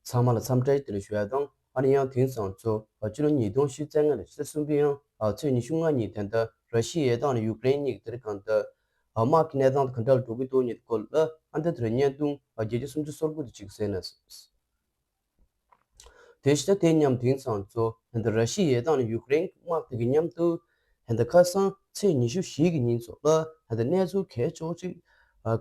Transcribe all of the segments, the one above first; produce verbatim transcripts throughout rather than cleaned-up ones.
ཚང་མ་ལ་འཚམས་འདྲི་དེ་རིང་ཞུ་ཡ་དང་། ཨ་ནི་ཡང་དེང་སང་ཚོ་ཕྱི་ལོ་ཉིས་སྟོང་ཉི་ཤུ་རྩ་ལྔ་ནས་ཕྱི་ཟླ་གསུམ་པའི་ཡང་ཚེས་ཉི་ཤུ་ལྔ་ཉིན་དེ་འདྲ་ར་ཤི་ཡའི་དང་ནི་ཡུཀ་རེན་གཉིས་ཀྱི་དེ་རིང་གང་ལྟར་དམག་གི་གནས་སྟངས་དེ་ག་འདྲ་ལ་འགྲོ་གི་འདུག་ཉིད་སྐོར་ལ་ཨ་འདི་དེ་རིང་བརྙན་ཐུང་བརྒྱད་བརྒྱ་སུམ་ཅུ་སོ་དགུ་དེ་གཅིག་གསན་ན། དེ་ཕྱི་ད་དེ་མཉམ་དེང་སང་ཚོ་ཧན་ད་ར་ཤི་ཡའི་དང་ནི་ཡུཀ་རེན་དམག་དེ་གི་མཉམ་དུ་ཧན་ད་ཁ་སང་ཚེས་ཉི་ཤུ་བཞི་གི་ཉིན་ཚོ་ལ་ཧན་ད་གནས་ཚུལ་གལ་ཆེ་བོ་ཅིག་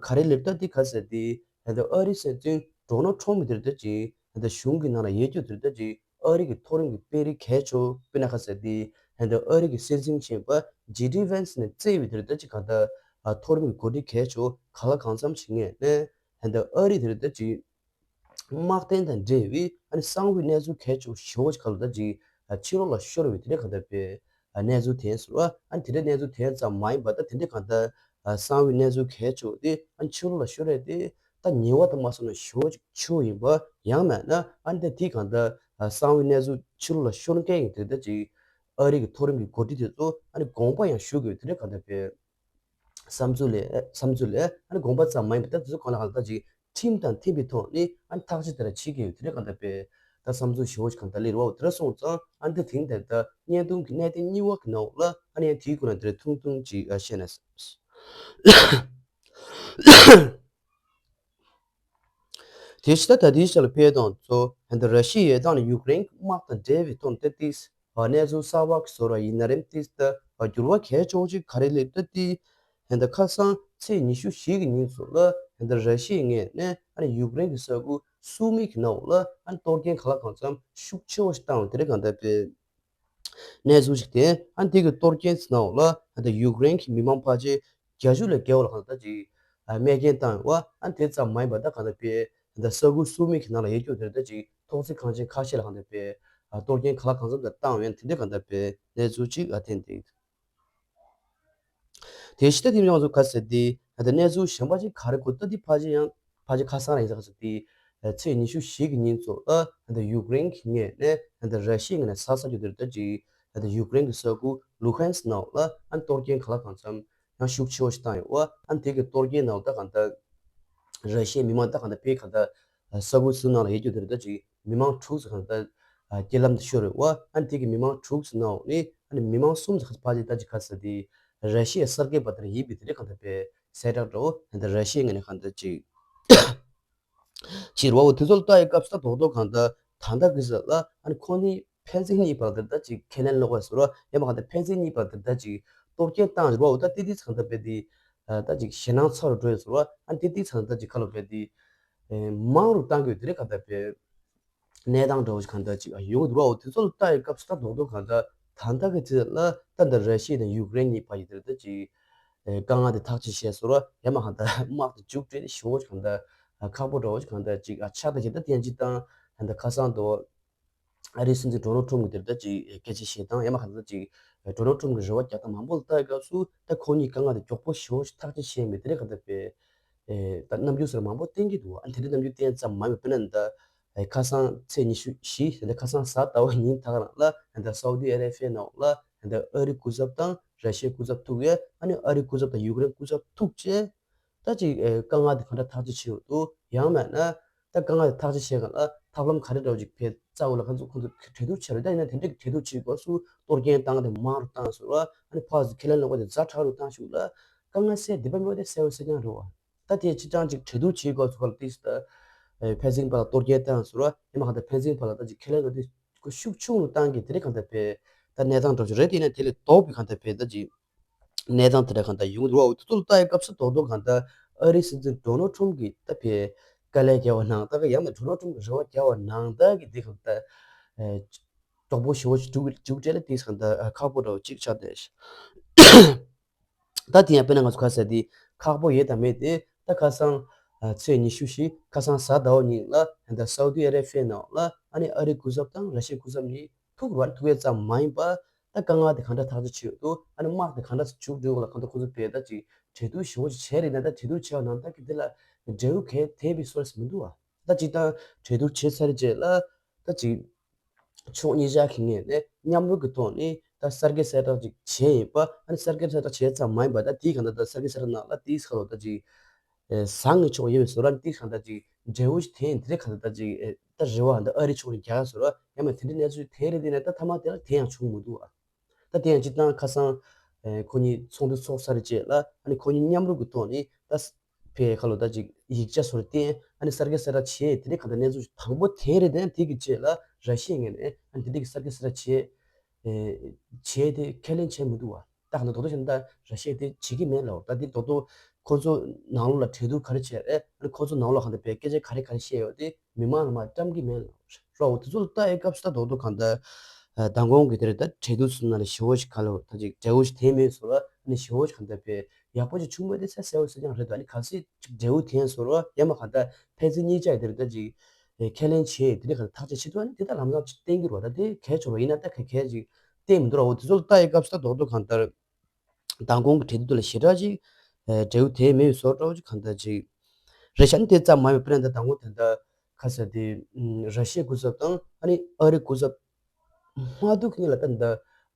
ག་རེ་སླེབས་ད་དེ་ག་ཟེར་དེ་ཧན་ད་ཨ་རི་སྲིད་འཛིན་ཌོ་ནལ་ཁྲོམ་གི་དེར་ད་ཅིག་ཧན་ད་གཞུང་གི་ནང་ལ་ཡོད་རྒྱུ་དེར་ད་ཅིག་ཨ་རི་གི་མཐོ་རིམ་གི་དཔོན་རིགས་གལ་ཆེ་བོ་དཔེར་ན་ག་ཟེར་དེ་ཧན་ད་ཨ་རི་གི་སྲིད་འཛིན་ཆེན་པོ་ཇེ་ཌི་ཝན་སི་ནས་གཙོས་པའི་དེར་ད་ཅིག་ག་ད་མཐོ་རིམ་གི་འགོ་ཁྲིད་གལ་ཆེ་བོ་ག་ལ་གང་འཚམ་ཞིག་ངེས་ནས་ཧན་ད་ཨ་རི་དེར་ད་ཅིག་དམག་དོན་དང་འབྲེལ་བའི་ཨ་ནི་གསང་བའི་གནས་ཚུལ་གལ་ཆེ་བོ་ཞེ་པོ་ཅིག་ག་ལ་ད་ཅིག་ཕྱི་ལོགས་ལ་ཤོར་བའི་དེ་འདྲའི་གང་ལྟར་པའི་གནས་ཚུལ་དེ་ཟེར་བ། ཨ་ནི་དེ་འདྲའི་གནས་ཚུལ་དེ་ཙམ་མ་ཡིན་པ་ད་དེ་འདྲའི་གང་ལྟར་གསང་བའི་གནས་ཚུལ་གལ་ཆེ་བོ་དེ་ཨ་ནི་ཕྱི་ལོགས་ལ་ཤོར་རེད་དེ་ད་ཉེས་པ་དང་མ་སོང་ན་ཞེ་པོ་ཅིག་ཆེ་བོ་ཡིན་པ། ཡང་མིན་ན་ཨ་ནི་ད་དེ་གང་ལྟར་གསང་བའི་གནས་ཚུལ་ཕྱི་ལོགས་ལ་ཤོར་མཁན་ཡིན་དེ་ད་ཅིག་ཨ་རི་གི་མཐོ་རིམ་གྱི་འགོ་ཁྲིད་དེ་ཚོ་ཨ་ནི་དགོངས་པ་ཡང་ཞུ་དགོས་དེ་འདྲའི་གང་ལྟར་པའི་བསམ་ཚུལ་ལས་བསམ་ཚུལ་ལས་ཨ་ནི་དགོངས་པ་ཙམ་མ་ཡིན་པར་ད་དེ་ཚོ་གང་ལ་གང་ལ་ད་ཅིག་ཁྲིམས་དང་མཐུན་པའི་ཐོག་ནས་ཨ་ནི་ཐག་གཅོད་དེ་འདྲ་བྱེད་ཀྱི་ཡོད་དེ་འདྲ་གང་ལྟར་པའི་ད་བསམ་ཚུལ་ཞེ་པོ་ཅིག་གང་ལྟར་སླེབས་རོགས་དེ་འདྲ་སོང་ཙང་ཨ་ནི་དེ་དེང་དེར་ད་བརྙན་ཐུང་གི་གནད་དོན་གཉིས་པ་གི་ནང་ལ་ཨ་ནི་ཡང་དེའི་སྐོར་ལ་དེ་འདྲ་ཐུང་ཐུང་ཅིག་བཤད་ན། དེ་ཕྱི་ད་ད་ལྟའི་ཆ་ལ་ཕེབས་དང་ཚོ་ཧན་ད་ར་ཤི་ཡའི་དང་ནི་ཡུཀ་རེན་དམག་དང་འབྲེལ་བའི་ཐོག་ཏེ་ཏིས་གནས་ཚུལ་གསར་བ་གི་བཟོ་ར་ཡིན་ན་རེམ་ཏིས་ད་འགྱུར་བ་གལ་ཆེ་བོ་ཅིག་ག་རེ་སླེབས་ད་ཏི་ཧན་ད་ཁ་སང་ཚེས་ཉི་ཤུ་བཞི་གི་ཉིན་ཚོ་ལ་ཧན་ད་ར་ཤི་ཡའི་ངོས་ནས་ཨ་ནི་ཡུཀ་རེན་གི་ས་ཁུལ་སུ་མི་གི་ནང་ལ་ཨ་ནི་གཏོར་སྐྱོན་ག་ལ་གང་འཚམ་ཤུགས་ཆེ་བོ་ཞིག་བཏང་བ་དེ་རེད་གང་ལྟར་པས། གནས་ཚུལ་ཞིག་དེ་ཨ་ནི་དེ་གི་གཏོར་སྐྱོན་ཟེར་ནའོ་ལ་ཨ་ནི་ད་ཡུཀ་རེན་གྱི་མི་མང་ཕལ་ཆེར་བརྒྱད་ཅུ་ལས་བརྒལ་བ་ལ་གང་ལྟར་ཅིག་རྨས་སྐྱོན་བཏང་ཡོད་པ། ཨ་ནི་དེ་ཙམ་མ་ཡིན་པ་ད་གང་ལྟར་པའི་ད་ས་ཁུལ་སུ་མི་གི་ནང་ལ་ཡོད་རྒྱུ་དེ་ད་ཅིག་ཐོག་བརྩེགས་ཁང་ཆེན་ཁ་ཤས་ལ་གང་ལྟར་པའི་གཏོར་སྐྱོན་ག་ལ་གང་འཚམ་ད་བཏང་ཡོད་དེ་འདྲ་གང་ལྟར་པའི་གནས་ཚུལ་ཅིག་ཨ་ཐེན་ཏིག་དེ་ཕྱི་ད་དེ་མྱོང་ཚོ་ག་ཟེར་དེ་ད་གནས་ཚུལ་གཞན་པ་ཅིག་ག་རེ་གོ་ད་དེ་ཕལ་ཆེར་ཡང་ཕལ་ཆེར་ཁ་སང་ར་ཡིན་ས་ག་ཟེར་དེ་ཚེས་ཉི་ཤུ་བཞི་གི་ཉིན་ཚོ་ཨ་ད་ཡུཀ་རེན་གྱི་ངོས་ནས་ད་ར་ཤི་ཡའི་ངོས་ནས་ས་ས་རྒྱུ་དེར་ད་ཅིག་ད་ཡུཀ་རེན་གྱི་ས་ཁུལ་ལུ་ཧན་སི་ནང་ལ་ཨ་གཏོར་སྐྱོན་ག་ལ་གང་འཚམ་ཡང་ཤུགས་ཆེ་བོ་ཞིག་བཏང་ཡོད་པ། ཨ་དེ་གི་གཏོར་སྐྱོན་ནང་ད་གང་ལྟར་ར་ཤི་ཡའི་མི་མང་ད་གང་ལྟར་དཔེ་གང་ལྟར་ས་ཁུལ་སུ་ནང་ལ་ཡོད་རྒྱུ་དེར་ད་ཅིག་མི་མང་དྲུག་ཙམ་གང་ལྟར་རྐྱེན་ལམ་དུ་ཤོར་ཡོད་པ། ཨ་དེ་གི་མི་མང་དྲུག་ཙམ་ནང་ནས་ཨ་ནི་མི་མང་གསུམ་ཙམ་ཕལ་ཆེར་ད་ཅིག་ག་ཟེར་དེ་ར་ཤི་ཡའི་གསར་འགོད་པ་དེར་ཡིན་པའི་དེ་རེད་གང་ལྟར་པའི་གསལ་བསྒྲགས་འདྲ་བོ་ད་ལྟ་ར་ཤི་ཡའི་ངོས་ནས་གང་ལྟར་ཅིག་ཕྱིར་བ་འོ་དེ་ཚོ་ལ་ལྟ་ཡི་སྐབས་སུ་ད་རྡོག་རྡོག་གང་ལྟར་ད་ལྟ་གི་ཟེར་ལ་ཨ་ནི་ཁོང་གཉིས་ཕན་ཚུན་གཉིས་བར་དུ་ད་ཅིག་ཁས་ལེན་ལོག་པ་ཟེར་རོ་ཡང་མ་གང་ལྟར་ཕན་ཚུན་གཉིས་བར་དུ་ད་ཅིག་གཏོར་སྐྱོན་བཏང་ཟེར་བ་འོ་ད་ཏི་ཏི་ཚང་ད་པའི་དེ་ད་ཅིག་ཞེད་སྣང་ཚ་རུ་འགྲོ་ཡི་ཟེར་བ། ཨ་ནི་ཏི་ཏི་ཚང་ད་ཅིག་ཁ་ལོ་པའི་དེ་མང་རུ་བཏང་དགོས་དེ་རེད་གང་ལྟར་པའི་གནས་སྟངས་འདྲ་བོ་ཞིག་གང་ལྟར་ཅིག་ཡོང་གི་འདུག་ར། འོ་དེ་ཚོ་ལ་ལྟ་ཡི་སྐབས་སུ་ད་རྡོག་རྡོག་གང་ལྟར་ད་ལྟ་གི་དུས་ལ་ད་འདི་ར་ཤི་ཡ་དང་ཡུཀ་རེན་གཉིས་བར་གྱི་དེ་ད་ཅིག་དཀའ་ངལ་དེ་ཐག་གཅོད་བྱས་ཟེར་བ་ཡང་མ་གང་ལྟར་དམག་དེ་མཇུག་སྒྲིལ་ཞེ་པོ་ཞིག་གང་ལྟར་ཁག་པོ་འདྲ་བོ་ཞིག་གང་ལྟར་ཅིག་ཆགས་ད་ཅིག་ད་དེ་ཡང་ཅིག་དང་ད་ཁ་སང་དུ་ཨ་རིའི་སྲིད་འཛིན་ཌོ་ནལ་ཁྲོམ་གྱི་དེ་ད་ཅིག་སྐད་ཆ་བཤད་སྟངས་ཡང་མ་གང་ལྟར་ཅིག་ཌོ་ནལ་ཁྲོམ་གྱི་རེ་བ་རྒྱག་སྟངས་མང་པོ་ལ་ལྟ་ཡི་སྐབས་སུ་ད་ཁོ་གཉིས་དཀའ་ངལ་དེ་མགྱོགས་པོ་ཞེ་པོ་ཞིག་ཐག་གཅོད་བྱས་མེད་དེ་རེད་གང་ལྟར་པའི་ད་རྣམ་འགྱུར་ཟེར་མང་པོ་བསྟན་གྱི་འདུག་ཨ་དེ་འདྲའི་རྣམ་འགྱུར་བསྟན་ཙམ་མ་ཡིན་པ་དཔེར་ན་ད། ཁ་སང་ཚེས་ཉི་ཤུ་བཞི་ཟེར་ཏེ་ཁ་སང་གཟའ་ཟླ་བ་ཉིན་ད་ག་རང་ལ་ད་སའུ་དི་ཨ་རེ་བྷི་ཡའི་ནང་ལ་ད་ཨ་རི་སྐུ་ཚབ་དང་ར་ཤི་ཡའི་སྐུ་ཚབ་ཐུག་ཡས། ཨ་ནི་ཨ་རི་སྐུ་ཚབ་དང་ཡུཀ་རེན་སྐུ་ཚབ་ཐུག་བྱས། ད་ཅིག་དཀའ་ངལ་དེ་ག་འདྲ་ཐག་གཅོད་བྱེད་འོས་འདུག་ཡང་མིན་ན་ད་དཀའ་ངལ་དེ་ཐག་གཅོད་བྱེད་ག་ལ་ཐབས་ལམ་ག་རེ་འདྲ་བོ་ཅིག་ཕེ་རྩ་བོ་ལ་ཁ་ཚུགས་ཁོང་ཚོ་གྲོས་བསྡུར་བྱེད་རེད། ད་ཡིན་ན་དེ་འདྲའི་གྲོས་བསྡུར་བྱེད་དགོས་སུ་གཏོར་སྐྱོན་བཏང་དེ་མང་རུ་བཏང་ཟེར་བ། ཨ་ནི་ཕར་ཚུར་ཁས་ལེན་ལོག་པ་དེ་ཛ་དྲག་རུ་བཏང་ཞུགས་ལ་དཀའ་ངལ་སེལ་བདེ་པ་མེད་པ་དེ་གསལ་བོ་གསལ་རྐྱང་རེད་བ། ད་དེ་སྤྱི་བཏང་ཅིག་གྲོས་བསྡུར་བྱེད་དགོས་ཚུལ་ལ་ཏིས་ད་ཕན་ཚུན་བར་ལ་གཏོར་སྐྱོན་བཏང་ཟེར་བ་ཡིན་མ་གང་ལྟར་ཕན་ཚུན་བར་ལ་ད་ཅིག་ཁས་ལེན་ལོ་དེ་ཤུགས་ཆུང་རུ་བཏང་གི་དེ་རེད་གང་ལྟར་ཕེ་ད་གནས་སྟངས་འདྲ་ཅིག་རེད། དེ་ནས་དེ་ལས་ལྡོག་པའི་གང་ལྟར་ཕེ་ད་ཅིག་གནས་སྟངས་དེ་འདྲ་གང་ལྟར་ཡོང་གི་འདུག་བ། འོ་དེ་ཚོ་ལ་ལྟ་ཡི་སྐབས་སུ་རྡོག་རྡོག་གང་ལྟར་ཨ་རིའི་སྲིད་འཛིན་ཌོ་ནལ་ཁྲོམ་གྱིས་ད་ཕེ་དཀའ་ལས་བརྒྱབ་པ་ནང་ད་ག་ཡང་ན་ཌོ་ནལ་ཁྲོམ་གྱི་རེ་བ་བརྒྱབ་པ་ནང་ད་གི་དེ་གང་ལྟར་གྲོགས་པོ་ཞེ་པོ་ཞིག་འཇུག་འཇུག་བྲལ་ལ་དེ་གང་ལྟར་ཁག་པོ་འདྲ་བོ་ཅིག་ཆགས་བསྡད། ད་དེ་ཡང་དཔེར་ན་ང་ཚོ་ཁ་ཟས་དེ་ཁག་པོ་ཡོད་དང་མེད་དེ་ད་ཁ་སང་ཚེས་ཉི་ཤུ་བཞི་ཁ་སང་གཟའ་ཟླ་བ་ཉིན་ལ་ད་སའུ་དི་ཨ་རེ་བྷི་ཡའི་ནང་ལ་ཨ་ནི་ཨ་རིའི་སྐུ་ཚབ་དང་ར་ཤི་ཡའི་སྐུ་ཚབ་གཉིས་ཐུག་རུ་ཐུག་ཡས་ཙམ་མ་ཡིན་པ་ད་དཀའ་ངལ་དེ་གང་འདྲ་ཐག་གཅོད་བྱེད་འོས་འདུག་ཨ་ནི་དམག་དེ་གང་འདྲ་མཇུག་སྒྲིལ་དགོས་ལ་གང་ལྟར་ཁོང་ཚོ་བས་ད་ཅིག་གྲོས་བསྡུར་ཞེ་པོ་ཅིག་བྱས་རེད་ན་ད་གྲོས་བསྡུར་བྱས་པ་ནང་ད་གི་དེ་ལ་འབྲས་བུ་གལ་དེ་བའི་སོ་རེ་མི་འདུག་བ། ད་ཅིག་ད་གྲོས་བསྡུར་བྱས་ཚར་རྗེས་ལ་ད་ཅིག་ཕྱོགས་གཉིས་ཆ་གི་ངོས་ནས་མཉམ་རུབ་ཀྱི་ཐོག་ནས་ད་གསར་འགོད་གསལ་བསྒྲགས་ཅིག་བྱས་ཡིན་པ། ཨ་ནི་གསར་འགོད་གསལ་བསྒྲགས་བྱས་ཙམ་མ་ཡིན་པ་ད་དེའི་གང་ལྟར་ད་གསར་འགོད་གསལ་བསྒྲགས་ནང་ལ་དེའི་ཁ་ལོ་ད་ཅིག་བཟང་ངན་ཕྱོགས་ཡོད་པའི་བཟོ་འདྲ་དེའི་གང་ལྟར་ཅིག་འབྲས་བུ་ཞིག་དེ་ཡིན་དེ་རེད་གང་ལྟར་ད་ཅིག་ད་ རེ་བ་འདི་ཨ་རི་ཕྱོགས་ནས་རྒྱག་ཡ་བཟོ་ར་ཡང་མ་དེ་འདྲའི་གནས་ཚུལ་དེ་རེད། དེ་ནས་ད་མཐའ་མ་དེ་ལ་དེ་ཡང་བྱུང་མི་འདུག་ཨ། ད་དེ་ཡང་སྤྱིར་བཏང་ཁ་སང་ཁོ་གཉིས་ཚོགས་འདུ་ཚོགས་ཚར་རྗེས་ལ་ཨ་ནི་ཁོ་གཉིས་མཉམ་རུབ་ཀྱི་ཐོག་ནས་ད་ཕའི་ཁ་ལོ་ད་ཅིག་ཡིག་ཆ་སོར་བསྟན་ཨ་ནི་གསར་བརྗེ་གསལ་བསྒྲགས་བྱས། དེ་ནས་གང་ལྟར་གནས་ཚུལ་དང་པོ་དེ་རེད། དེ་ནས་དེ་གི་རྗེས་ལ་ར་ཤི་ཡའི་ངོས་ནས་ཨ་ནི་དེ་འདྲ་གི་གསར་བརྗེ་གསལ་བསྒྲགས་བྱས། བྱས་ཏེ་ཁས་ལེན་བྱས་མི་འདུག་བ། ད་གང་ལྟར་རྡོག་རྡོག་བྱས་ན་ད་ར་ཤི་ཡས་དེ་བྱེད་ཀྱི་མེད་ལབ། ད་དེ་རྡོག་རྡོག་ཁོ་ཚོ་ནང་ལོགས་ལ་གྲོས་བསྡུར་ག་རེ་བྱས་རེད། ཨ་ནི་ཁོ་ཚོ་ནང་ལོགས་གང་ལྟར་བས་སྐད་ཆ་ག་རེ་ག་རེ་བཤད་ཡོད་དེ་མི་མང་ལ་མར་བཀྲམ་གྱི་མེད་ལབ་རོགས། དེ་ཚོ་ལ་ལྟ་ཡའི་སྐབས་སུ་ད་རྡོག་རྡོག་གང་ལྟར་མདང་དགོང་གི་དེར་ད་གྲོས་བསྡུར་སོང་ན་ལ་ཞེ་བོ་ཞིག་ག་ལ་ད་ཅིག་འབྲས་བུ་ཞིག་དེ་མེད་སོང་ལ་ཨ་ནི་ཞེ་བོ་ཞིག་གང་ལྟར་བས་ཡག་པོ་ཞིག་བྱུང་མེད་དེ་ཚད་གསལ་བོ་གསལ་རྐྱང་རེད་འདུག་ཨ་ནི་གལ་སྲིད་ཅིག་འབྲས་བུ་དེ་སོང་རོགས་ཡང་མ་གང་ལྟར་ཕན་ཚུན་གཉིས་ཆ་ཡི་དེར་ད་ཅིག་ཁས་ལེན་བྱས་དེ་འདྲ་ག་ལ་ཐག་གཅོད་བྱེད་ཐུབ་ཨ་ནི་དེ་ལྟར་ལམ་སང་ཅིག་བསྟན་གྱི་རོགས། ད་དེ་གལ་ཆེ་བ་ཡིན་ན་ད་གལ་གལ་ཅིག་བསྟན་མི་འདུག་རོགས། དེ་ཚོ་ལ་ལྟ་ཡའི་སྐབས་སུ་ད་རྡོག་རྡོག་གང་ལྟར་མདང་དགོང་གི་གྲོས་བསྡུར་ལ་ཞེ་དྲག་ཅིག་འབྲས་བུ་དེ་མེད་པའི་བཟོ་འདྲ་བོ་ཅིག་གང་ལྟར་ཅིག་རེད་ཤག་ཨ་ནི་དེ་ཙམ་མ་ཡིན་པར་ད་མདང་དགོང་དེ་འདྲ་ཁ་ས་དེ་ར་ཤི་ཡའི་སྐུ་ཚབ་དང་ཨ་ནི་ཨ་རིའི་སྐུ་ཚབ་མ་ཐུག་གི་ལ་ད་ད་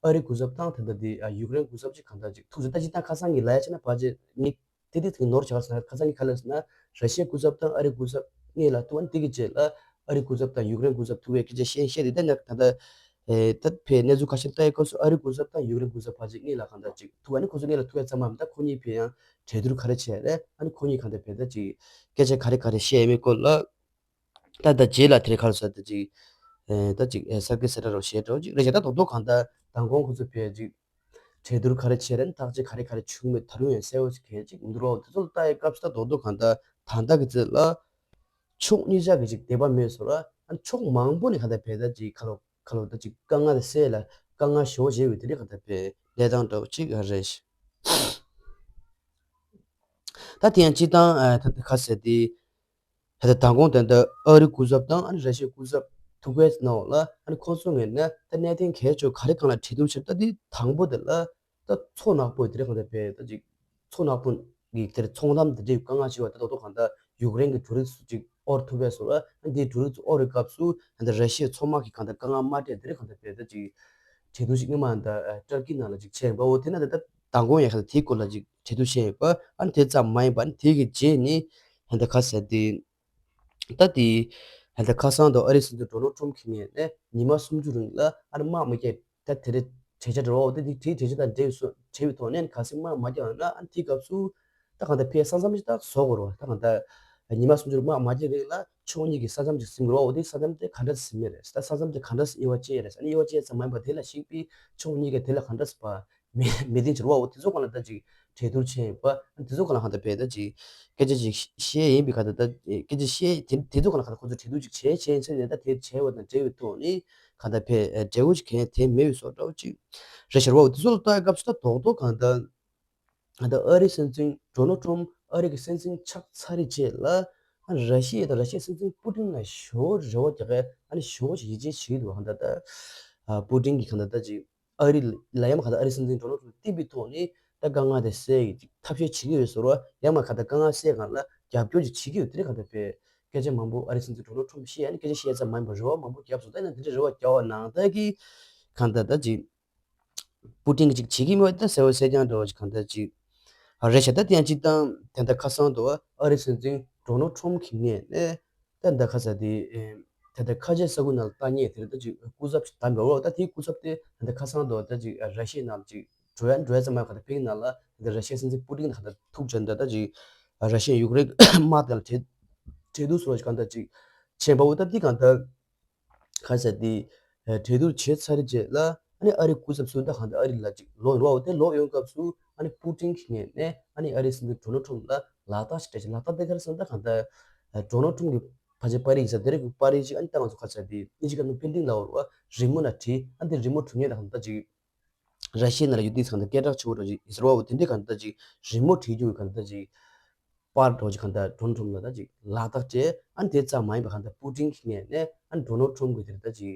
ཨ་རིའི་སྐུ་ཚབ་དང་ད་ད་དེ་ཡུཀ་རེན་སྐུ་ཚབ་ཅིག་གང་ལྟར་ཅིག་ཐུག་ཟེར། ད་ཅིག་ད་ཁ་སང་གི་ལ་ཡ་ཆ་ན་ཕལ་ཆེར་ངས་དེ་དེ་དེ་ནོར་བྱ་བ་ཟེར་ཁ་སང་གི་ཁ་ལ་ཟེར་ན་ར་ཤི་ཡའི་སྐུ་ཚབ་དང་ཨ་རིའི་སྐུ་ཚབ་གཉིས་ལ་ཐུག་ཨ་ནི་དེ་གི་རྗེས་ལ་ཨ་རིའི་སྐུ་ཚབ་དང་ཡུཀ་རེན་སྐུ་ཚབ་ཐུག་པའི་སྐད་ཆ་བཤད་བཤད་དེ་ད་ད་ད་ད་ཕའི་གནས་ཚུལ་ཁ་ཤས་ལྟ་ཡི་སྐབས་སུ་ཨ་རིའི་སྐུ་ཚབ་དང་ཡུཀ་རེན་སྐུ་ཚབ་ཕལ་ཆེར་གཉིས་ལ་གང་ལྟར་ཅིག་ཐུག་ཨ་ནི་ཁོ་ཚོ་གཉིས་ལ་ཐུག་ཡ་ཙམ་མ་ཡིན་ད་ཁོ་གཉིས་ཕའི་ཡང་གྲོས་བསྡུར་ག་རེ་བྱས་རེད། ཨ་ནི་ཁོ་གཉིས་གང་ལྟར་ཕའི་ད་ཅིག་སྐད་ཆ་ག་རེ་ག་རེ་བཤད་ཡོད་མེད་སྐོར་ལ། ད་ད་རྗེས་ལ་དེ་རིང་ཁ་ལ་ས་ད་ཅིག་ཨེ་ད་ཅིག་ཨེ་གསར་སྐད་གསལ་བསྒྲགས་རོགས་བྱས་འགྲོ་ཅིག་རེད་བྱས། ད་རྡོག་རྡོག་གང་ལྟར་མདང་དགོང་ཁོ་ཚོ་ཕའི་ཅིག་གྲོས་བསྡུར་ག་རེ་བྱས་རེད། ཐག་གཅོད་ག་རེ་ག་རེ་བྱུང་མེད་ད་རུང་ཡང་གསལ་བོ་ཞིག་གལ་ཅིག་མི་འདུག་རོགས། དེ་ཚོ་ལ་ལྟ་ཡའི་སྐབས་སུ་ད་རྡོག་རྡོག་གང་ལྟར་ད་ལྟ་གི་ཚེ་ལ་ཕྱོགས་གཉིས་ཆ་གི་ཅིག་དད་པ་མེད་སོང་ར་ཨ་ཕྱོགས་མང་པོ་ནས་གང་ལྟར་ཕའི་ད་ཅིག་ཁ་ལོ་ཁ་ལོ་ད་ཅིག་དཀའ་ངལ་དེ་སེལ་ལ་དཀའ་ངལ་ཞེ་བོ་བྱས་ཡོད་དེ་འདྲ་གང་ལྟར་ཕའི་གནས་སྟངས་འདྲ་བོ་ཅིག་རེད། ད་དེ་ཡང་སྤྱིར་བཏང་ཨ་ད་ཁ་ཟེར་དེ། ད་ལྟ་མདང་དགོང་དེ་འདྲ་ཨ་རི་སྐུ་ཚབ་དང་ཨ་ནི་ར་ཤི་ཡའི་སྐུ་ཚབ་ཐུག་པའི་ནང་ལ་ཨ་ནི་ཁོང་ཚོ་ངོས་ནས་ད་གནད་དོན་གལ་ཆེ་ག་རེ་སྒང་ལ་གྲོས་བསྡུར་བྱེད། ད་དེ་དང་པོ་དེ་ལ་ད་མཚོ་ནག་པོ་དེ་རེད། གང་ལྟར་ཕའི་ད་ཅིག་མཚོ་ནག་པོ་གི་དེར་ཚོང་ལམ་དེ་འདྲའི་དཀའ་ངལ་ཆེ་བ་ད་རྡོག་རྡོག་གང་ལྟར་ཡུཀ་རེན་གྱི་འབྲུ་རིགས་སུ་ཅིག་དབོར་ཐུབ་པས་སོ། ཨ་ནི་དེའི་འབྲུ་རིགས་ཚོ་དབོར་བའི་སྐབས་སུ་ད་ལྟ་ར་ཤི་ཡའི་མཚོ་དམག་གིས་གང་ལྟར་དཀའ་ངལ་མ་སྤྲད་དེ་རེད། གང་ལྟར་ཕའི་ད་ཅིག་གྲོས་བསྡུར་ཞིག་སྔོན་མ་ད་ཨ་ཏུར་ཀི་ནང་ལ་ཅིག་བྱས་ཡིན་པ། འོ་དེ་ན་ད་ལྟ་མདང་དགོང་ཡང་ཁ་ལ་དེའི་སྐོར་ལ་ཅིག་གྲོས་བསྡུར་བྱས་ཡོད་པ། ཨ་ནི་དེ་ཙམ་མ་ཡིན་པ་ཨ་ནི་དེ་གི་རྗེས་ནི་ད་ལྟ་ཁ་ཟེར་དེ་ད་དེ་ད་ལྟ་ཁ་སང་དུ་ཨ་རིའི་སྲིད་འཛིན་ཌོ་ནལ་ཊམ་གྱི་ངོས་ནས་ཉི་མ་སུམ་ཅུ་རིང་ལ་ཨ་ནི་དམག་མ་རྒྱག་ད་དེ་རེད་གྲོས་འཆར་འདྲ་བོ་དེ་དེ་གྲོས་འཆར་དང་འབྲེལ་བའི་སོ་བྲལ་བའི་ཐོག་ནས་གལ་སྲིད་དམག་མ་རྒྱག་ཡོད་ན་ཨ་ནི་དེའི་སྐབས་སུ་ད་གང་ལྟར་ཕའི་ས་མཚམས་ཤིག་ད་བཟོ་དགོས་རེད་བ། ད་གང་ལྟར་ཉི་མ་སུམ་ཅུ་དམག་མ་རྒྱག་རིང་ལ་ཕྱོགས་གཉིས་ཀྱི་ས་མཚམས་ཤིག་ཟིན་དགོས་རེད་བ། འོ་དེ་ས་མཚམས་དེ་ག་འདྲ་ཟིན་མེད་རེད། ད་ས་མཚམས་དེ་ག་འདྲ་དབྱེ་བ་ཕྱེ་ཡ་རེད། ཨ་ནི་དབྱེ་བ་ཕྱེ་ཡ་ཙམ་མ་ཡིན་པ་དེ་ལ་གཞིགས་པའི་ཕྱོགས་གཉིས་ཀས་དེ་ལ་ག་འདྲ་ཟེར་བ། མི་མི་བདེན་ཅིག་རེད་བ། འོ་དེ་ཚོ་སྒང་ལ་ད་ཅིག་གྲོས་བསྡུར་བྱས་ཡིན་པ། ཨ་ནི་དེ་ཚོ་སྒང་ལ་གང་ལྟར་ཕའི་ད་ཅིག་སྐད་ཆ་ཅིག་བཤད་ཡིན་པའི་གང་ལྟར་ད་སྐད་ཆ་བཤད་དེ་དེ་ཚོ་སྒང་ལ་གང་ལྟར་ཁོ་ཚོ་གྲོས་བསྡུར་ཅིག་བྱས་བྱས་ཚེ་ནས་ད་དེ་བྱས་པ་དང་འབྲེལ་བའི་ཐོག་ནས་གང་ལྟར་ཕའི་འབྲས་བུ་ཅིག་གང་ཡང་དེ་མེད་པའི་བཟོ་འདྲ་བོ་ཅིག་རེད་ཤག་རེད་བ། འོ་དེ་ཚོ་ལ་ལྟ་ཡ་སྐབས་སུ་ད་རྡོག་རྡོག་གང་ལྟར་ད་ལྟ་ཨ་རིའི་སྲིད་འཛིན་ཌོ་ནལ་ཊམ་ཨ་རི་གི་སྲིད་འཛིན་ཆགས་ཚར་རྗེས་ལ་ཨ་ར་ཤི་ཡ་དང་ར་ཤི་ཡའི་སྲིད་འཛིན་པུ་ཏིན་ལ་ཞེ་པོ་རེ་བ་རྒྱག་གི་ཨ་ནི་ཞེ་པོ་ཞིག་ཡིད་ཆེས་བྱེད་ཀྱི་འདུག་གང་ལྟར་ད་པུ་ཏིན་གྱིས་གང་ལྟར་ད་ཅིག་ཨ་རི་ལ་ཡང་མ་གང་ལྟར་ཨ་རིའི་སྲིད་འཛིན་ཌོ་ནལ་ཊམ་བསྟེན་པའི་ཐོག་ནས་ད་དཀའ་ངལ་དེ་སེལ་གྱི་ཐབས་ཤེས་བྱེད་ཀྱི་ཡོད་ཟེར་བ། ཡང་མ་གང་ལྟར་དཀའ་ངལ་སེལ་གང་ལ་རྒྱབ་སྐྱོར་ཅིག་བྱེད་ཀྱི་ཡོད་དེ་རེད། གང་ལྟར་ཕའི་སྐད་ཆ་མང་པོ་ཨ་རིའི་སྲིད་འཛིན་ཌོ་ནལ་ཊམ་བཤད་ཨ་ནི་སྐད་ཆ་བཤད་ཙམ་མ་ཡིན་པར་རེ་བ་མང་པོ་བརྒྱབ་སོང་། ད་ཡིན་ན་དེ་འདྲའི་རེ་བ་བརྒྱབ་པ་ནང་ལྟར་གྱི་གང་ལྟར་ད་ཅིག་པུ་ཏིན་གྱིས་ཅིག་བྱེད་ཀྱི་མེད་པ་ད་གསལ་པོ་གསལ་རྐྱང་འདྲ་བོ་ཅིག་གང་ལྟར་ཅིག་རེད་ཤག་ད་དེ་ཡང་སྤྱིར་བཏང་དེ་འདྲ་ཁ་སང་དུ་ཨ་རིའི་སྲིད་འཛིན་ཌོ་ནལ་ཊམ་གྱི་ངོས་ནས་ད་ད་ཁ་ས་དེ་ད་ལྟ་ཁ་ཆེ་ས་ཁུལ་ནང་ལ་ལྟ་མཁན་དེ་རེད། ད་ཅིག་སྐུ་ཚབ་ཅིག་བདམས་པ་རེད་བ། ད་དེའི་སྐུ་ཚབ་དེ་ད་ལྟ་ཁ་སང་དུ་ད་ཅིག་ར་ཤི་ཡའི་ནང་ལ་ཅིག་འགྲོ་ཡ་འགྲོ་ཡ་ཙམ་མ་ཡིན་པར་ད་ཕ་གིའི་ནང་ལ་ད་ར་ཤི་ཡའི་སྲིད་འཛིན་པུ་ཏིན་ད་ད་ཐུག་བྱས་ད་ད་ཅིག་ར་ཤི་ཡའི་ཡུཀ་རེན་དམག་དེ་ལ་གྲོས་གྲོས་བསྡུར་སོགས་ཅིག་གང་ལྟར་ཅིག་བྱས་པ་འོ། ད་འདི་གང་ལྟར་ཁ་ས་དེ་གྲོས་བསྡུར་བྱས་ཚར་རྗེས་ལ་ཨ་ནི་ཨ་རིའི་སྐུ་ཚབ་ཚོ་ད་གང་ལྟར་ཨ་རི་ལ་ཅིག་ལོག་ཡོང་བ་འོ། དེ་ལོག་ཡོང་སྐབས་སུ་ཨ་ནི་པུ་ཏིན་གྱི་ངོས་ནས་ཨ་ནི་ཨ་རིའི་སྲིད་འཛིན་ཌོ་ནལ་ཊམ་ལ་ལག་རྟགས་ཤིག་སྤྲད་ཅིག་ལག་རྟགས་དེ་ག་རེ་ཟེར་ན་ད་གང་ལྟར་ཌོ་ནལ་ཊམ་གྱི་ཕལ་ཆེར་པར་རིས་ཡིན་ས་དེ་རིགས་ཀྱི་པར་རིས་ཅིག་ཨ་ནི་ད་ང་ཚོ་ཁ་ས་དེ་ཨིན་ཇི་སྐད་ནང་པིན་ཊིང་ལབ་པ་རེད་བ། རི་མོ་ལ་བྲིས་ཨ་ནི་དེ་རི་མོ་འབྲི་མཁན་ད་གང་ལྟར་ཅིག་ར་ཤི་ཡའི་ནང་ལ་ཡོད་དུས་གང་ལྟར་སྐད་གྲགས་ཆེ་བོ་འདྲ་ཅིག་ཡིན་ཟེར་བ་འོ། དེ་འདྲའི་གང་ལྟར་ཅིག་རི་མོ་བྲིས་རྒྱུ་གི་གང་ལྟར་ཅིག་པར་འདྲ་ཅིག་གང་ལྟར་ཌོ་ནལ་ཊམ་ལ་ད་ཅིག་ལག་རྟགས་སྤྲད། ཨ་ནི་དེ་ཙམ་མ་ཡིན་པར་གང་ལྟར་པུ་ཏིན་གྱི་ངོས་ནས་ཨ་ནི་ཌོ་ནལ་ཊམ་གྱི་དེར་ད་ཅིག་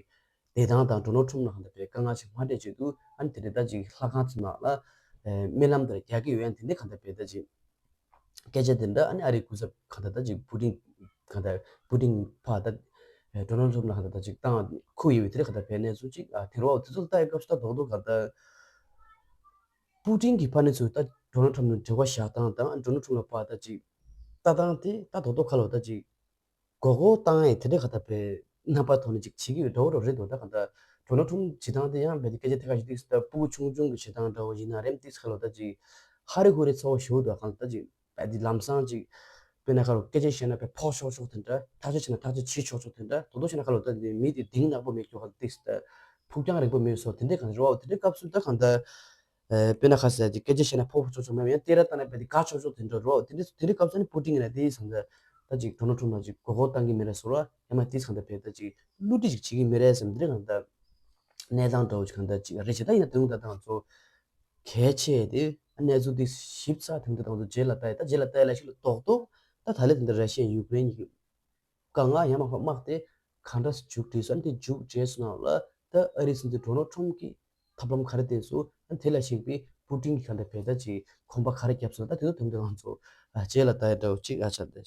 བདེ་ཐང་དང་ཌོ་ནལ་ཊམ་ལ་གང་ལྟར་བའི་དཀའ་ངལ་ཞིག་མ་སྤྲད་ཆེད་དུ་ཨ་ནི་དེ་འདྲ་ད་ཅིག་ལྷ་ཁང་ཚོ་ནང་ལ་ཨེ་སྨོན་ལམ་དེར་རྒྱག་གི་ཡོད་ཡ་དེ་འདྲའི་གང་ལྟར་བའི་ད་ཅིག་སྐད་ཆ་དེ་འདྲ་ཨ་ནི་ཨ་རིའི་སྐུ་ཚབ་གང་ལྟར་ད་ཅིག་པུ་ཏིན་གང་ལྟར་པུ་ཏིན་ཕར་ད་ཨེ་ཌོ་ནལ་ཊམ་ལ་གང་ལྟར་ད་ཅིག་བཏང་ཁུར་ཡོད་པའི་དེ་འདྲ་གང་ལྟར་བའི་གནས་ཚུལ་ཅིག་ཨ་དེ་རུ་བ་དེ་ཚོ་ལ་ལྟ་ཡི་སྐབས་སུ་ད་རྡོག་རྡོག་གང་ལྟར། པུ་ཏིན་གྱི་ཕར་ནས་ཚུར་ད་ཌོ་ནལ་ཊམ་ནས་འབྲེལ་བ་བཞག་སྟངས་དང་ཌོ་ནལ་ཊམ་ལ་ཕར་ད་ཅིག་ལྟ་སྟངས་དེ་ད་རྡོག་རྡོག་ཁ་ལོ་ད་ཅིག་མགོ་སྐོར་བཏང་ཡས་དེ་འདྲ་ག་ད་བས་ རྣམ་པ་ཐོག་ནས་ཅིག་བྱེད་ཀྱི་ཡོད་འདྲ་བོ་རེད་འདུག་ད་གང་ལྟར་ཌོ་ནལ་ཊམ་བྱེད་སྟངས་དེ་ཡང་རྦད་དེ་སྐད་ཆ་ཐད་ཀར་ཞུ་དུས་ད་སྤུ་གུ་ཆུང་ཆུང་གི་བྱེད་སྟངས་འདྲ་བོ་ཡིན་ན་རེད་དེ་ཁ་ལོ་ད་ཅིག་ཧ་རི་ཧུ་རི་ཚ་བོ་ཞུ་འདུག་གང་ལྟར་ཅིག་རྦད་དེ་ལམ་སང་ཅིག་དཔེར་ན་ཁ་ལོ་སྐད་ཆ་བཤད་ན་དཔེ་ཕོག་ཆོག་ཆོག་དེ་འདྲ་ཐག་གཅོད་བྱས་ན་ཐག་གཅོད་བྱེད་ཆོག་ཆོག་དེ་འདྲ་དོ་དོ་བྱས་ན་ཁ་ལོ་ད་མི་དེ་གདེང་ནག་པོ་མེད་ཀྱོག་ག་ལ་ཏིག་ད་ཕུགས་རྒྱང་རིང་པོ་མེད་སོགས་དེ་འདྲའི་གང་རེད་བ། དེ་འདྲའི་སྐབས་སུ་ད་གང་ལྟར། ཨ། དཔེར་ན་ཁ་ཟེར་ཅིག་སྐད་ཆ་བཤད་ན་ཕོག་ཆོག་ཆོག་མེད་པ་ཡང་སྟེར་བཏང་ན་རྦད་དེ་དགའ་ཆོག་ཆོག་དེ་འདྲ་རོ། དེ་འདྲ་དེ་འདྲའི་སྐབས་སུ་ནི་པུ་ཏིན་གྱིས་ནི་དེ་ཡིན་ཙང་ད་ཅིག་ཌོ་ནལ་ཊམ་ལ་ཅིག་མགོ་སྐོར་བཏང་གི་མེད་རེད་ཟེར་བ་ཡང་མ་དེ་ཙང་ད་རྦད་ད་ཅིག་བསླུ་བྲིད་ཅིག་བྱེད་ཀྱི་མེད་རེད་བསམ་དེ་འདྲའི་གང་ལྟར་གནས་སྟངས་འདྲ་བོ་ཅིག་གང་ལྟར་ཅིག་རེད་བྱས། ད་ཡིན་ན་དེ་རིང་ད་ང་ཚོ་གལ་ཆེ་དེ་གནས་ཚུལ་དེ་ཞིབ་ཚགས་དེ་འདྲ་ད་ང་ཚོ་རྗེས་ལ་ལྟ་ཡ། ད་རྗེས་ལ་ལྟ་ཡ་ལ་ཞིག་ལ་རྡོག་རྡོག་ད་ད་ལན་དེ་འདྲ་ར་ཤི་ཡ་ཡུཀ་རེན་གཉིས་ཀྱི་དཀའ་ངལ་ཡང་མ་དམག་དེ་ག་འདྲ་མཇུག་སྒྲིལ་སོང་། དེ་མཇུག་སྒྲིལ་སོང་ན་ལ་ད་ཨ་རིའི་སྲིད་འཛིན་ཌོ་ནལ་ཊམ་གྱིས་ཐབས་ལམ་ག་རེ་བསྟན་སོང་། དེ་ལ་གཞིགས་པའི་པུ་ཏིན་གྱིས་ག་འདྲ་བྱས་ད་ཅིག་གོམ་པ་ག་རེ་བརྒྱབ་སོང་། ད་དེ་ཚོ་དེ་འདྲ་ང་ཚོ་རྗེས་ལ་ལྟ་ཡ་འདྲ་བོ་ཅིག་ཨ་ཆགས་འདུག་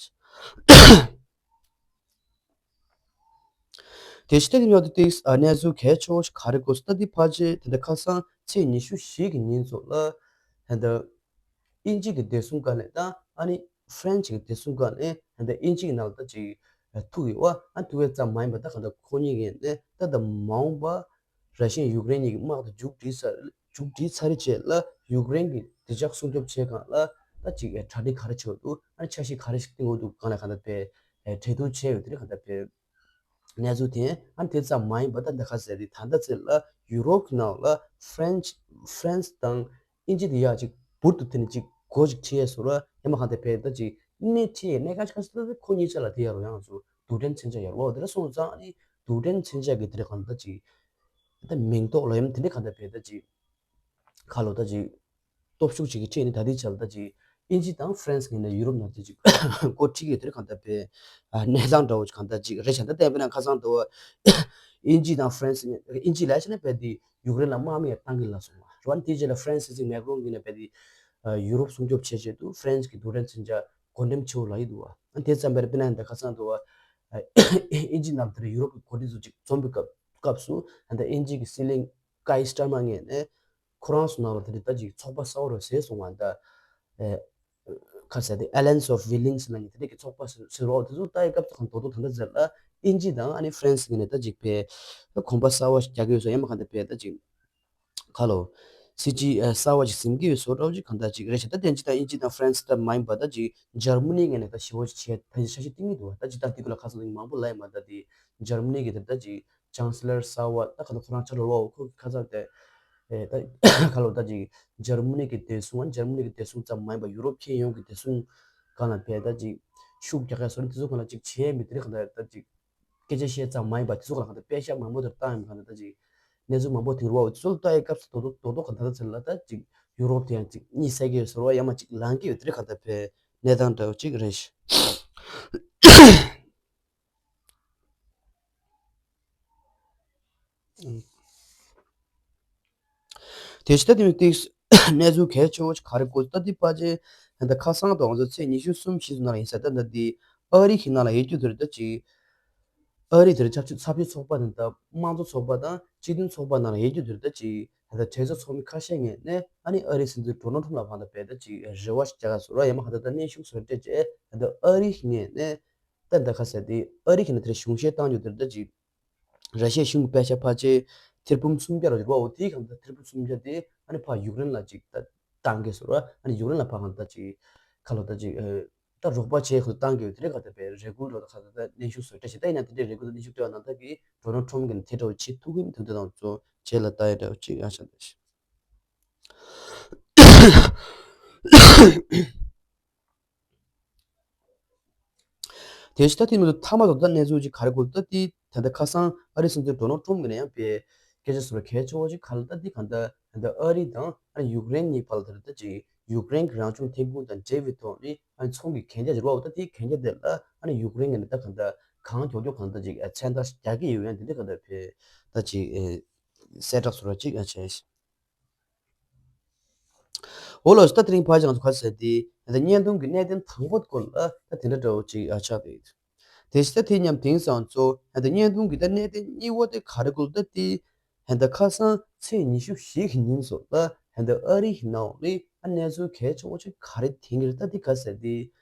དེ་ཕྱི་ལྟ་དེ་ཉོ་དེ་ཏིག་ཨ་གནས་ཚུལ་གལ་ཆེ་བོ་ཞིག་ག་རེ་གོ་སོང་ད་དེ་ཕལ་ཆེར་དེ་འདྲ་ཁ་སང་ཚེས་ཉི་ཤུ་བཞི་གི་ཉིན་ཚོ་ལ་ད་ལྟ་དབྱིན་ཇི་གི་བདེ་སྲུང་བཀའ་བློན་དང་ཨ་ནི་ཧྥ་རན་སི་གི་བདེ་སྲུང་བཀའ་བློན་ད་ལྟ་དབྱིན་ཇི་གི་ནང་ལ་ད་ཅིག་ཐུག་ཡོད་བ། ཨ་ཐུག་ཡས་ཙམ་མ་ཡིན་པ་ད་ག་ད་ཁོ་གཉིས་ཀྱི་ནས་ད་ད་མ་འོངས་པ་ར་ཤི་ཡ་ཡུཀ་རེན་གཉིས་ཀྱི་དམག་དེ་མཇུག་སྒྲིལ་ཚར་མཇུག་སྒྲིལ་ཚར་རེད་བྱས་ལ་ཡུཀ་རེན་གྱི་བདེ་འཇགས་སྲུང་སྐྱོབ་བྱེད་སྒང་ལ་ད་ཅིག་གྲ་སྒྲིག་ག་རེ་བྱེད་འདུག་ཨ་ནི་འཆར་གཞི་ག་རེ་ཞིག་བཏིང་འོ་འདུག་གང་ལ་གང་ལྟར་དཔེ་གྲོས་བསྡུར་བྱས་ཡོད་དེ་རེད། གང་ལྟར་དཔེ་གནས་ཚུལ་དེ་ཨ་ནི་དེ་ཙམ་མ་ཡིན་པ་ད་འདི་ཁ་ཟེར་དེ་ད་ལྟ་ཚེ་ལ་ཡུ་རོབ་ཀྱི་ནང་ལ་ཧྥ་རན་ཧྥ་རན་སི་དང་དབྱིན་ཇི་དེ་ཡག་ཅིག་འབུར་དུ་ཐོན་ནས་ཅིག་སྒོ་ཅིག་ཁྲིད་ཡས་བཟོ་ར་ཡང་མ་གང་དེ་བས་ད་ཅིག་སྣེ་ཁྲིད་ཡས་སྣེ་ཁ་ཅིག་ཁ་ཟེར་ད་ཁོ་གཉིས་ཆ་ལ་དེ་ཡ་རོ་ཡང་ཚོ་རྡུལ་ཕྲན་མཚོན་ཆ་ཡ་རོ་དེ་ལ་སོང་ཙང་ཨ་ནི་རྡུལ་ཕྲན་མཚོན་ཆ་གི་དེ་རེད་གང་ད་ཅིག་ད་མིང་འདོགས་ལ་ཡང་དེ་འདྲ་གང་དེ་བས་ད་ཅིག་ཁ་ལོ་ད་ཅིག་སྟོབས་ཤུགས་ཅིག་གི་ཁྲིད་ནས་ད་ལྟའི་ཆར་ད་ཅིག་དབྱིན་ཇི་དང་ཧྥ་རན་སི་ངོས་ནས་ཡུ་རོབ་ནང་དུ་ཅིག་འགོ་ཁྲིད་ཀྱི་དེར་གང་ལྟར་པའི་གནས་སྟངས་འདྲ་བོ་ཅིག་གང་ལྟར་ཅིག་རེད་བྱ། ད་བསྟན་པ་ན་ཁ་སང་དུ་དབྱིན་ཇི་དང་ཧྥ་རན་སི་ངོས་དབྱིན་ཇི་ལས་བྱས་ན་བས་དེ་ཡུཀ་རེན་ལ་དམག་མི་ཡང་བཏང་གི་ལ་སོང་བ་རེད་བ། དེའི་རྗེས་ལ་ཧྥ་རན་སི་སྲིད་འཛིན་མེག་རོན་གྱིས་ནས་བས་དེ་ཡུ་རོབ་སྲུང་སྐྱོབ་བྱེད་ཆེད་དུ་ཧྥ་རན་སི་གི་རྡུལ་ཕྲན་མཚོན་ཆ་བགོ་འགྲེམས་བྱེད་འོ་ལ་ཡི་འདུག་བ། དེ་ཙམ་པར་དཔེར་ན་ད་ཁ་སང་དུ་བ་དབྱིན་ཇི་ནང་དེར་ཡུ་རོབ་ཀྱི་འགོ་ཁྲིད་ཚོ་ཅིག་འཛོམས་པའི་སྐབས་སྐབས་སུ་ད་དབྱིན་ཇི་གི་སྲིད་བློན་ཀའི་སི་ཊར་མར་ངོས་ནས་ཁོ་རང་ཚོ་ནང་ལ་དེ་འདྲ་ད་ཅིག་ཚོགས་པ་གསར་བ་རུ་བཟོས་སོང་བ་འདྲ། ཨེ། ཁ་ཟེར་ཏེ་Alliance of Willing ཟེར་ན་ནི་དེ་འདྲ་གི་ཚོགས་པ་ཟེར་ཟེར་རོགས་དེ་ཚོ་ལྟ་ཡི་སྐབས་དང་དོ་དོ་ད་ལྟ་ཟེར་ལ་དབྱིན་ཇི་དང་ཨ་ནི་ཧྥ་རན་སི་གི་ནས་ད་ཅིག་པའི་གོམ་པ་གསར་བ་ཞིག་རྒྱག་གི་ཡོད་སོ་ཡང་མ་གང་ལྟར་པའི་ད་ཅིག་ཁ་ལོ་སྲིད་ཇུས་ཨེ་གསར་བ་ཞིག་ཟིན་གི་ཡོད་སོ་འདྲ་བོ་ཅིག་གང་ལྟར་ཅིག་རེད་ཤག་ད་དབྱིན་ཇི་དང་དབྱིན་ཇི་དང་ཧྥ་རན་སི་ད་མ་ཡིན་པ་ད་ཅིག་འཇར་མ་ནི་གི་ནས་ད་ཞི་བ་ཞིག་བྱས་ད་ཅིག་འཆར་གཞི་བཏིང་གི་འདུག་ད་ཅིག་ད་དེ་གུ་ལ་ཁ་སང་ད་མང་པོ་ལ་ཡི་མ་ད་དེ་འཇར་མ་ནི་གི་ད་ད་ཅིག་ཅང་སི་ལར་གསར་བ་ད་ག་ད་ཁོ་རང་ཆ་རོ་བ་ཁོ་ཁ་ཚར་ཏེ། ཨེ་ད་ག་ལོ་ད་ཅིག་འཇར་མ་ནི་གི་བདེ་སྲུང་ཨ་འཇར་མ་ནི་གི་བདེ་སྲུང་ཙམ་མ་ཡིན་པ་ཡུ་རོབ་ཁྱོན་ཡོངས་ཀྱི་བདེ་སྲུང་སྒང་ལ་བས་ད་ཅིག་ཤུགས་རྒྱག་ཡ་སོ་རེ་དེ་ཚོ་སྒང་ལ་ཅིག་བྱས་མི་དེ་རིགས་གང་ལྟར་ད་ཅིག་སྐད་ཆ་བཤད་ཙམ་མ་ཡིན་པ་དེ་ཚོ་སྒང་ལ་གང་ལྟར་པེ་ཤ་མང་པོ་དེར་བཏང་ཡོད་མི་གང་ལྟར་ད་ཅིག་གནས་ཚུལ་མང་པོ་དེ་རུ་བ་དེ་ཚོ་ལ་ལྟ་ཡའི་སྐབས་སུ་དོ་དོ་དོ་དོ་གང་ལྟར་ད་ཚེ་ལ་ད་ཅིག་ཡུ་རོབ་དེ་ཡང་ཅིག་གཉིད་སད་ཀྱི་ཡོད་ཟེར་བ་ཡང་མ་ཅིག་ལངས་ཀྱི་ཡོད་དེ་རིགས་གང་ལྟར་བས་གནས་སྟངས་འདྲ་བོ་ཅིག་རེད། དེ་ཕྱི་ད་དེ་ཏིག་གནས་ཚུལ་གལ་ཆེ་བོ་ཞིག་ག་རེ་གོ་ད་དེ་ཕལ་ཆེར་ད་ཁ་སང་དང་ང་ཚོ་ཚེས་ཉི་ཤུ་གསུམ་བཞི་ཚོ་ནང་ལ་ཡིན་ས་ད་ད་དེ་ཨ་རི་གི་ནང་ལ་ཡོད་རྒྱུ་དེ་རེད་ད་ཅིག་ཨ་རི་དེར་ཆབ་སྲིད་ཚགས་པའི་ཚོགས་པ་དང་ད་དམངས་གཙོ་ཚོགས་པ་དང་སྤྱི་མཐུན་ཚོགས་པ་ནང་ལ་ཡོད་རྒྱུ་དེ་རེད་ད་ཅིག་ད་གྲོས་ཚོགས་ཚོགས་མི་ཁ་ཤས་ངོས་ནས་ཨ་ནི་ཨ་རི་སྲིད་འཛིན་ཌོ་ནལ་ཊམ་ལ་བང་ད་བས་ད་ཅིག་རེ་བ་ཞིག་རྒྱག་ག་བཟོ་ར་ཡ་མ་ག་ད་ད་གནོན་ཤུགས་བཟོ་སྤྲད་བྱས་ད་ཨ་རི་ངོས་ནས་ད་ད་ཁ་ཟེར་དེ་ཨ་རི་གི་ནས་དེར་གཞུང་བཞེས་བཏང་རྒྱུ་དེ་རེད་ད་ཅིག་ར་ཤི་ཡའི་གཞུང་གི་པེ་ཤ་ཕལ་ཆེར་ཐེར་འབུམ་སུམ་བརྒྱ་རུ་འགྱུར་བའོ། དེའི་སྒང་དུ་ཐེར་འབུམ་སུམ་བརྒྱ་དེ་ཨ་ནི་ཕར་ཡུཀ་རེན་ལ་ཅིག་ད་བཏང་གི་ཟེར་བ། ཨ་ནི་ཡུཀ་རེན་ལ་ཕར་གང་ད་ཅིག་ཁ་ལོ་ད་ཅིག་ཨ་ད་རོགས་པ་བྱེད་ཁུལ་བཏང་གི་ཡོད། དེ་རེད་ག་ད་པའི་རེ་སྐུལ་རོ་ད་ཁ་ད་ད་གནོན་ཤུགས་བཟོ་གྲ་ཞིག་ད་ཡིན་ན་དེ་འདྲའི་རེ་སྐུལ་ད་གནོན་ཤུགས་སྤྲད་པ་ན་ད་གི་ཌོ་ནལ་ཊམ་གི་ནས་དེ་འདྲ་བོ་བྱེད་ཐུབ་གི་མི་ཐུབ་དེ་དང་ཚོ་རྗེས་ལ་ལྟ་ཡ་འདྲ་བོ་ཅིག་ཡང་ཤ་འདྲ་ཞིག་དེ་བཞིན་ད་དེ་མི་འདུག་མཐའ་མ་དང་ད་གནས་ཚུལ་ཅིག་ག་རེ་གོ་ད་དེ་ད་ལྟ་ཁ་སང་ཨ་རི་སྲིད་འཛིན་ཌོ་ནལ་ཊམ་གྱིས་ནས་ཡང་པའི་སྐད་ཆ་ཟུར་གལ་ཆེ་བོ་ཅིག་ག་ལ་ད་དེ་གང་ལྟར་ད་ལྟ་ཨ་རི་དང་ཨ་ནི་ཡུཀ་རེན་གཉིས་བར་ལ་ད་ལྟ་ཅིག་ཡུཀ་རེན་གྱི་རང་བྱུང་ཐོན་ཁུངས་དང་འབྲེལ་བའི་ཐོག་ནས་ཨ་ནི་ཚོང་གི་གན་རྒྱ་ཅིག་རོགས་ད་དེ་གན་རྒྱ་དེ་ལ་ཨ་ནི་ཡུཀ་རེན་གྱིས་ནས་ད་གང་ལྟར་གང་མགྱོགས་མགྱོགས་གང་ལྟར་ཅིག་མཚན་རྟགས་རྒྱག་གི་ཡོད། ཡང་དེ་འདྲ་གང་ལྟར་པའི་ད་ཅིག་གསལ་བསྒྲགས་ཟུར་ཅིག་ཡང་བྱས། འོ་ལགས་སོ། ད་དེ་རིང་ཕལ་ཆེར་ང་ཚོ་ག་རེ་ཟེར་དེ་ད་བརྙན་ཐུང་གི་གནད་དོན་དང་པོ་སྐོར་ལ་ད་དེ་འདྲ་འདྲ་བོ་ཅིག་ཨ་ཆགས་པས། དེ་བཞིན་ད་དེ་མཉམ་དེང་སང་ཚོ་ད་བརྙན་ཐུང་གི་ད་གནད་དོན་གཉིས་པ་དེ་ག་རེ་སྐོར་ད་དེ་ད་ཁ་སང་ཚེས་ཉི་ཤུ་བཞི་གི་ཉིན་སོགས་ལ་ད་ཨ་རི་གི་ནང་ལ་ཨ་གནས་ཚུལ་གལ་ཆེ་བོ་ཅིག་ག་རེ་ཐོན་གྱི་རེད། ད་དེ་ག་ཟེར་དེ་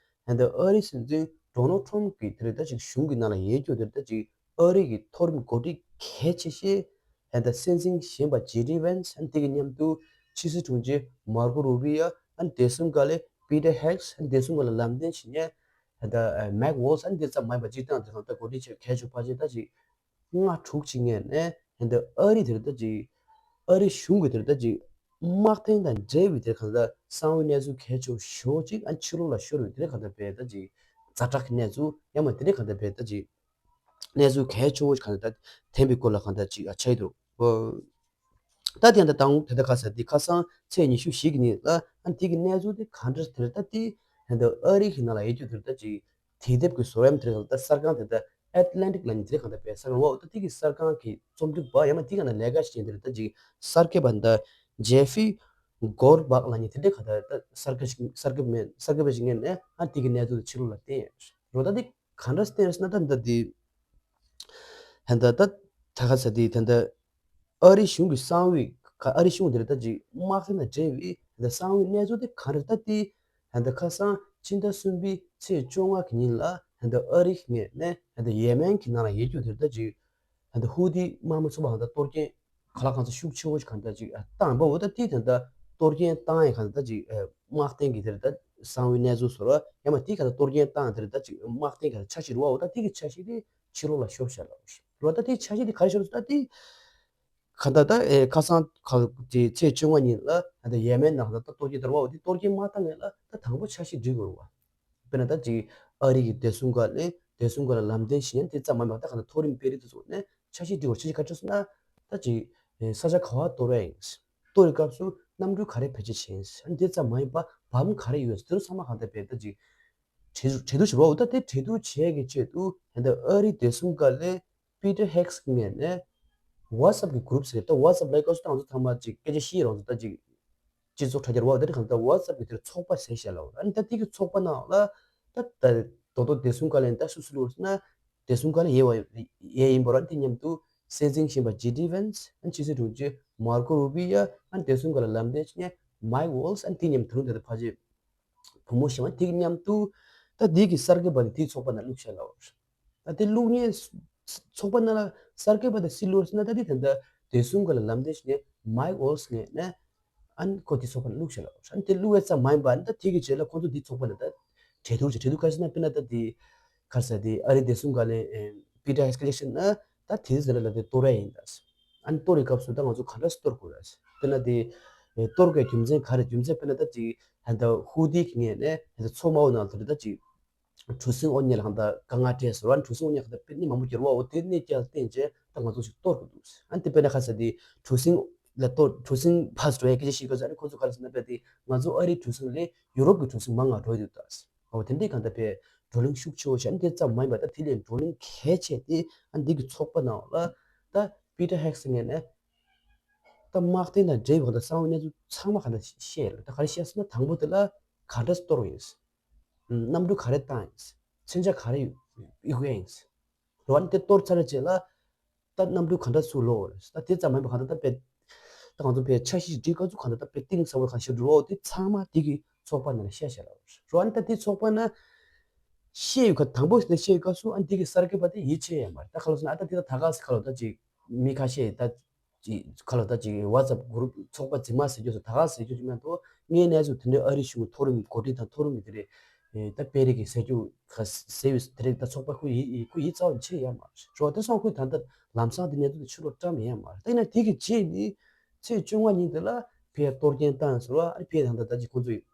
ད་ཨ་རི་སྲིད་འཛིན་ཌོ་ནལ་ཊམ་གྱི་དེ་རེད་ད་ཅིག་གཞུང་གི་ནང་ལ་ཡོད་རྒྱུ་དེ་རེད་ད་ཅིག་ ཨ་རི་གི་མཐོ་རིམ་འགོ་ཁྲིད་གལ་ཆེ་ཤོས་ཧན་ད་སྲིད་འཛིན་གཞོན་པ་ཇེ་ཌི་ཝན་སི་ཨན་དེ་གི་མཉམ་དུ་ཕྱི་སྲིད་དྲུང་ཆེ་མར་ཀོ་རུ་བི་ཡ་ཨན་བདེ་སྲུང་བཀའ་བློན་པི་ཏར་ཧེག་སི་ཨན་བདེ་སྲུང་བཀའ་བློན་ལམ་སྟོན་བྱེད་མཁན་ཧན་ད་མེག་ཝོལ་སི་ཨན་དེ་ཙམ་མ་ཡིན་པ་སྤྱིར་བཏང་དེ་ཚོ་ད་འགོ་ཁྲིད་ཆེ་གལ་ཆེ་བ་ཅིག་ད་ཅིག་ལྔ་དྲུག་ཅིག་ངེས་ནས་ཧན་ད་ཨ་རི་དེར་ད་ཅིག་ཨ་རི་གཞུང་གི་དེར་ད་ཅིག་དམག་དོན་དང་འབྲེལ་བའི་དེར་གང་ལྟར་གསང་བའི་གནས་ཚུལ་གལ་ཆེ་ཤོས་ཅིག་ཨ་ཕྱི་ལོགས་ལ་ཤོར་བའི་དེར་གང་ལྟར་བས་ད་ཅིག་ཛ་དྲག་གི་གནས་ཚུལ་ཡང་མ་དེ་རིང་གང་ལྟར་བས་ད་ཅིག་གནས་ཚུལ་གལ་ཆེ་བོ་གང་ལྟར་ཐོན་པའི་སྐོར་ལ་གང་ལྟར་ཅིག་ཨ་ཆགས་ཡོད་འདུག་ད་དེ་ད་དང་དེ་ད་ཁ་ས་དེ་ཁ་སང་ཚེས་ཉི་ཤུ་བཞི་གི་ཉིན་ལ་ཨ་དེ་གི་གནས་ཚུལ་དེ་གང་འདྲ་དེར་ད་དེ་ཧན་ད་ཨ་རི་གི་ནང་ལ་ཡོད་རྒྱུ་དེར་ད་ཅིག་དེ་དེབ་ཀྱི་བཟོ་རིམ་དེར་ད་གསར་ཁང་དེ་ད་ཨེཊ་ལན་ཊིག་ལ་ནི་དེ་གང་ལྟར་བས་གསར་ཁང་བ་འོ་ད་དེ་གི་གསར་ཁང་གི་རྩོམ་སྒྲིག་པ་ཡང་མ་དེ་ག་ན་ལས་ཀ་བྱེད་དེར་ད་ཅིག་གསར་འགོད་པ་ད་ཇེ་ཧྥི་གོར་བག་ལ་ནི་དེ་འདྲ་ག་ད་ད་གསར་འགོད་ཞིག་གསར་འགོད་མེད་གསར་འགོད་པ་ཞིག་ངེས་ནས་ཨ་དེ་གི་གནས་ཚུལ་དེ་ཕྱི་ལོགས་ལ་བསྟན་ཡོད་རེད། འོ་ད་དེ་གང་འདྲ་བསྟན་ཡོད་ཟེར་ན་ད་འདི་དེ་ཧན་ད་ད་ད་ག་ས་དེ་ད་ད་ཨ་རི་གཞུང་གི་གསང་བའི་ཨ་རི་གཞུང་དེར་ད་ཅིག་དམག་དོན་དང་འབྲེལ་བའི་ད་གསང་བའི་གནས་ཚུལ་དེ་ག་རེ་ད་དེ་ད་ཁ་སང་ཕྱི་ཟླ་གསུམ་པའི་ཚེས་བཅོ་ལྔ་གི་ཉིན་ལ་ད་ཨ་རི་ངོས་ནས་ད་ཡེ་མེན་གྱི་ནང་ལ་ཡོད་རྒྱུ་དེར་ད་ཅིག་ད་ཧུ་ཐི་དམག་མི་ཚོ་བ་ད་གཏོར་སྐྱོན་ག་ལ་གང་ཚ་ཤུགས་ཆེ་བོ་ཞིག་གང་ད་ཅིག་བཏང་པ་འོ་ད་དེ་ད་གཏོར་སྐྱོན་བཏང་ཡ་གང་ད་ཅིག་དམག་དོན་གྱི་དེར་ད་གསང་བའི་གནས་ཚུལ་བཟོ་ར་ཡང་མ་དེ་ག་ད་གཏོར་སྐྱོན་བཏང་དེར་ད་ཅིག་དམག་དོན་ག་ད་འཆར་གཞི་རུ་བ་འོ་ད་དེ་གི་འཆར་གཞི་དེ་ཕྱི་ལོགས་ལ་ཤོར་ཤག་ལ་རུ་བ་ད་དེ་འཆར་གཞི་དེ་ག་རེ་ཤོར་ད་དེ། ག་ད་ད་ཨེ་ཁ་སང་ཁ་དེ་ཚེས་བཅོ་ལྔ་ཉིན་ལ་ད་ཡེ་མེན་ནང་ད་ད་གཏོར་སྐྱོན་དར་བ་འོ་དེ་གཏོར་སྐྱོན་མ་བཏང་ངེས་ལ་ད་དང་པོ་འཆར་གཞི་སྒྲིག་དགོས་རུ་བ། དཔེར་ན་ད་ཅིག་ཨ་རི་གི་བདེ་སྲུང་བཀའ་བློན་བདེ་སྲུང་བཀའ་བློན་ལམ་སྟོན་བྱེད་མཁན་དེ་ཙམ་མ་ཡིན་པར་ད་ག་ད་མཐོ་རིམ་དཔོན་རིགས་དེ་ཚོ་ནས་འཆར་གཞི་སྒྲིག་དགོས། འཆར་གཞི་ག་རེ་ཟེར་ན་ད་ཅིག་ས་ཆ་ག་བ་གཏོར་བ་ཡིན། གཏོར་བའི་སྐབས་སུ་གནམ་གྲུ་ག་རེ་བེད་སྤྱོད་བྱས་ཡིན། དེ་ཙམ་མ་ཡིན་པར་བམ་ག་རེ་ཡོད་དེ་ཚོ་ཚང་མ་གང་ལྟར་བས་ད་ཅིག་གྲོས་གྲོས་བསྡུར་བྱེད་རོགས། ད་དེ་གྲོས་བསྡུར་བྱས་ཀྱི་ཆེད་དུ་ད་ཨ་རི་བདེ་སྲུང་བཀའ་བློན་པི་ཏར་ཧེག་སི་ངོས་ནས་ཝ་ཊི་སི་ཨེབ་ཀྱི་གུ་རུབ་ཟེར་ད་ཝ་ཊི་སི་ཨེབ་ལ་སྐབས་སུ་ད་ང་ཚོ་ཚང་མ་ཅིག་སྐད་ཆ་བཤད་རོགས་ད་ཅིག་སྤྱི་ཚོགས་དྲ་རྒྱར་བ་དེ་གང་ལྟར་ཝ་ཊི་སི་ཨེབ་ཀྱི་དེར་ཚོགས་པ་ཟེར་བཤད་ལ་འོ། ཨ་ནི་ད་དེ་གི་ཚོགས་པ་ནང་ལ་ད་ད་རྡོག་རྡོག་བདེ་སྲུང་བཀའ་བློན་ད་སུ་སུ་ལོ་ཟེར་ན་བདེ་སྲུང་བཀའ་བློན་ཡེ་བ་ཡེ་ཡིན་པ་ར་དེ་མཉམ་དུ་སྲིད་འཛིན་གཞོན་པ་ཇེ་ཌི་ཝན་སི་ཨ་ནི་ཕྱི་སྲིད་དྲུང་ཆེ་མར་ཀོ་རུ་བི་ཡ་ཨ་ནི་བདེ་སྲུང་བཀའ་བློན་ལམ་སྟོན་བྱེད་མཁན་མེག་ཝོལ་སི་ཨ་ནི་དེ་མཉམ་དུ་རུང་དེ་ཕལ་ཆེར་བུ་མོ་གཞན་པ་དེ་གི་མཉམ་དུ་ད་དེ་གི་གསར་འགོད་པ་དེ་དེའི་ཚོགས་པ་ནང་བླུགས་བཞག་ལ་འོ། ད་དེ་བླུགས་མཁན་ཚོགས་པ་ནང་ལ་གསར་འགོད་པ་དང་སྲིད་བློན་ཟེར་ན་ད་དེ་ད་ལྟ་བདེ་སྲུང་སྐོར་ལ་ལམ་སྟོན་བྱེད་མཁན་མེག་ཝོལ་སི་ངོས་ནས་ཨ་ནི་ཁོ་དེ་ཚོགས་པ་ནང་བླུགས་བཞག་ལ། ཨ་ནི་དེ་བླུགས་པའི་ཙམ་མ་ཡིན་པ་ཨ་ནི་ད་དེ་གི་རྗེས་ལ་ཁོ་ཚོ་དེ་ཚོགས་པ་ནང་ད་གྲོས་བསྡུར་བྱས། གྲོས་བསྡུར་ག་རེ་ཟེར་ན་དཔེར་ན་ད་དེ་ག་རེ་ཟེར་དེ་ཨ་རིའི་བདེ་སྲུང་བཀའ་བློན་པི་ཏར་ཧེག་སི་སྐད་ཆ་བཤད་ན་ད་དེ་ཟེར་ལ་དེ་གཏོར་ཡ་ཡིན་ད། ཨ་ནི་གཏོར་བའི་སྐབས་སུ་ད་ང་ཚོ་ག་འདྲ་སེ་གཏོར་དགོས་རེད། དཔེར་ན་དེ་གཏོར་དགོས་རྒྱུ་མཚན་ག་རེ། རྒྱུ་མཚན་དཔེར་ན་ད་ཅིག་ད་ལྟ་ཧུ་ཐི་གི་ངོས་ནས་ད་ལྟ་མཚོ་དམར་པོ་ནང་དུ་ད་ཅིག་གྲུ་གཟིངས་དབོར་མཁན་ལ་གང་ལྟར་དཀའ་ངལ་འཕྲད་ཟེར་བ། གྲུ་གཟིངས་དབོར་མཁན་གང་ལྟར་དཔེ་གནད་མང་པོ་གྱུར་བའོ། དེ་གནད་བསྐྱལ་བརྟེན་བྱས་ད་ང་ཚོ་ཞིག་གཏོར་དགོས་འདུག་ཨ་ནི་དེ་དཔེར་ན་ཁ་ས་དེ་གྲུ་གཟིངས་ལ་གཏོར་གྲུ་གཟིངས་ཕར་འགྲོ་ཡའི་སྐད་ཆ་བཤད་སྐབས་སུ་ཨ་ནི་ཁོ་ཚོ་ག་རེ་ཟེར་ན་དཔེ་དེ་ང་ཚོ་ཨ་རིའི་གྲུ་གཟིངས་ལས་ཡུ་རོབ་ཀྱི་གྲུ་གཟིངས་མང་ང་འགྲོ་ཡི་འདུག་ད། འོ་དེ་འདྲའི་གང་ལྟར་དཔེ་བགྲོ་གླེང་ཤུགས་ཆེ་བོ་བྱས། ཨ་ནི་དེ་ཙམ་མ་ཡིན་པ་ད་དེ་ལས་བགྲོ་གླེང་གལ་ཆེ་དེ་ཨ་ནི་འདི་གི་ཚོགས་པ་ནང་ལ་ད་པི་ཏར་ཧེག་སི་ངོས་ནས་ད་དམག་དོན་དང་འབྲེལ་བའི་གང་ལྟར་གསང་བའི་གནས་ཚུལ་ཚང་མ་གང་ལྟར་བཤད་ཡོད་ལ། ད་ག་རེ་བཤད་ཟེར་ན་དང་པོ་དེ་ལ་ག་འདྲ་སེ་གཏོར་བ་ཡིན། གནམ་གྲུ་ག་རེ་བཏང་ཡིན། མཚོན་ཆ་ག་རེ་གཡུག་ཡ་ཡིན། རེད་བ། ཨ་ནི་དེ་གཏོར་ཚར་རྗེས་ལ་ད་གནམ་གྲུ་ག་འདྲ་ཚུར་ལོག་རེད། ད་དེ་ཙམ་མ་ཡིན་པ་གང་ལྟར་ད་དཔེ་ད་ང་ཚོ་དཔེ་འཆར་གཞི་སྒྲིག་ག་ཚོད་གང་ལྟར་ད་དཔེ་གཏིང་ཟབ་པོ་གང་ཞིག་འགྲོ་འོ་དེ་ཚང་མ་དེ་གི་ཚོགས་པ་ནང་ལ་བཤད་བཞག་ལ། རེད་བ། ཨ་ནི་ད་དེ་ཚོགས་པ་ནང་བཤད་ཡོད་ཁ་དང་པོ་ཞིག་ནས་བཤད་ཡོད་སྐབས་སུ་ཨ་ནི་དེ་གི་གསར་འགོད་པ་དེ་ཡིད་ཆེས་ཡོད་མ་རེད། ད་ག་ལ་སོང་ན་ཨ་ད་དེ་ད་ད་ག་སེ་ག་ལ་ད་ཅིག་མི་ཁ་ཤས་ད། ཅིག་ག་ལ་ད་ཅིག་ཝ་ཊི་སི་ཨེབ་གུ་རུབ་ཚོགས་པ་རྫུན་མ་ཟེར་རྒྱུ་སོ་ད་ག་ཟེར་རྒྱུ་ཅིག་མེད་དོ། ངའི་གནས་ཚུལ་དེ་འདྲའི་ཨ་རི་གཞུང་གི་མཐོ་རིམ་འགོ་ཁྲིད་དང་མཐོ་རིམ་གྱི་དེ་རེད། ད་དཔོན་རིགས་ཀྱི་ཟེར་རྒྱུ་ག་ཟེར་བའི་དེ་རེད། ད་ཚོགས་པ་ཁོ་ཡིད་ཁོ་ཡིད་ཚ་བ་ཆེ་ཡ་མ་རེད། རོ་དེ་སོང་ཁོས་ད་ལྟ་ལམ་སང་དེ་གནས་ཚུལ་དེ་ཕྱི་ལོགས་བཀྲམ་ཡ་མ་རེད། ད་ཡིན་ན་དེ་གི་རྗེས་ནི་ཚེས་བཅོ་ལྔ་ཉིན་དེ་ལ་ཕར་གཏོར་སྐྱོན་བཏང་ཟེར་བ། ཨ་རི་ཕར་ད་ད་ད་ཅིག་ཁོ་ཚོས་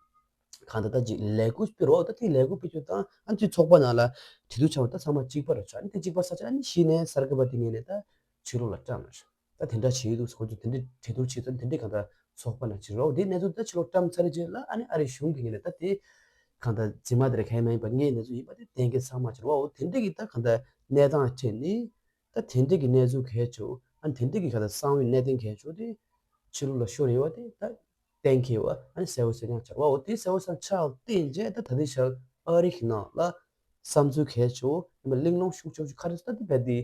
གང་ད་ད་ཅིག་ལས་འགུལ་སྤེལ་རོགས། ད་དེ་ལས་འགུལ་སྤེལ་རྒྱུ་དང་ཨ་ནི་དེ་ཚོགས་པ་ནང་ལ་གྲོས་བསྡུར་བྱ་བ་ད་ཚང་མ་གཅིག་པ་རེད་ཆ། ཨ་ནི་དེ་གཅིག་པ་ས་ཆ་ཨ་ནི་གཞི་ནས་གསར་འགོད་པ་དེ་ངོས་ནས་ད་ཕྱི་ལོགས་ལ་བཀྲམ་རེད། ད་དེ་འདྲ་བྱེད་ཡོད་འདུག་ཁོ་ཚོ་དེ་འདྲའི་གྲོས་བསྡུར་བྱེད་ཚུལ་དེ་འདྲའི་གང་ལྟར་ཚོགས་པ་ནང་བྱེད་རོགས། དེའི་གནས་ཚུལ་ད་ཕྱི་ལོགས་བཀྲམ་ཚར་རྗེས་ལ་ཨ་ནི་ཨ་རིའི་གཞུང་གི་ངོས་ནས་ད་དེ་གང་ལྟར་རྫུན་མ་དེ་རེད། གང་ཡིན་མ་ཡིན་པ་ངའི་གནས་ཚུལ་ཡིན་པ་དེ་གཏན་འཁེལ་ཚང་མ་བྱེད་རོགས། དེ་འདྲའི་གི་ད་གང་ལྟར་གནས་སྟངས་སྤྲད་ནི་ད་དེ་འདྲའི་གི་གནས་ཚུལ་གལ་ཆེ་བོ། ཨ་ནི་དེ་འདྲའི་གི་གང་ལྟར་གསང་བའི་གནད་དོན་གལ་ཆེ་བོ་དེ་ཕྱི་ལོགས་ལ་ཤོར་ཡོད་པ་དེ་ད་གཏན་འཁེལ་བ་ཨ་ནི་གསལ་བོ་གསལ་རྐྱང་ཆགས་པ། འོ་དེ་གསལ་བོ་གསལ་རྐྱང་ཆགས་བསྟན་རྗེས་ད་ད་ལྟའི་ཆར་ཨ་རི་གི་ནང་ལ་བསམ་ཚུལ་གལ་ཆེ་བོ་ཡིན་པ་གླེང་སློང་ཤུགས་ཆེ་བོ་ཞིག་ག་རེ་ཟེར་ད་དེ་བས་དེ་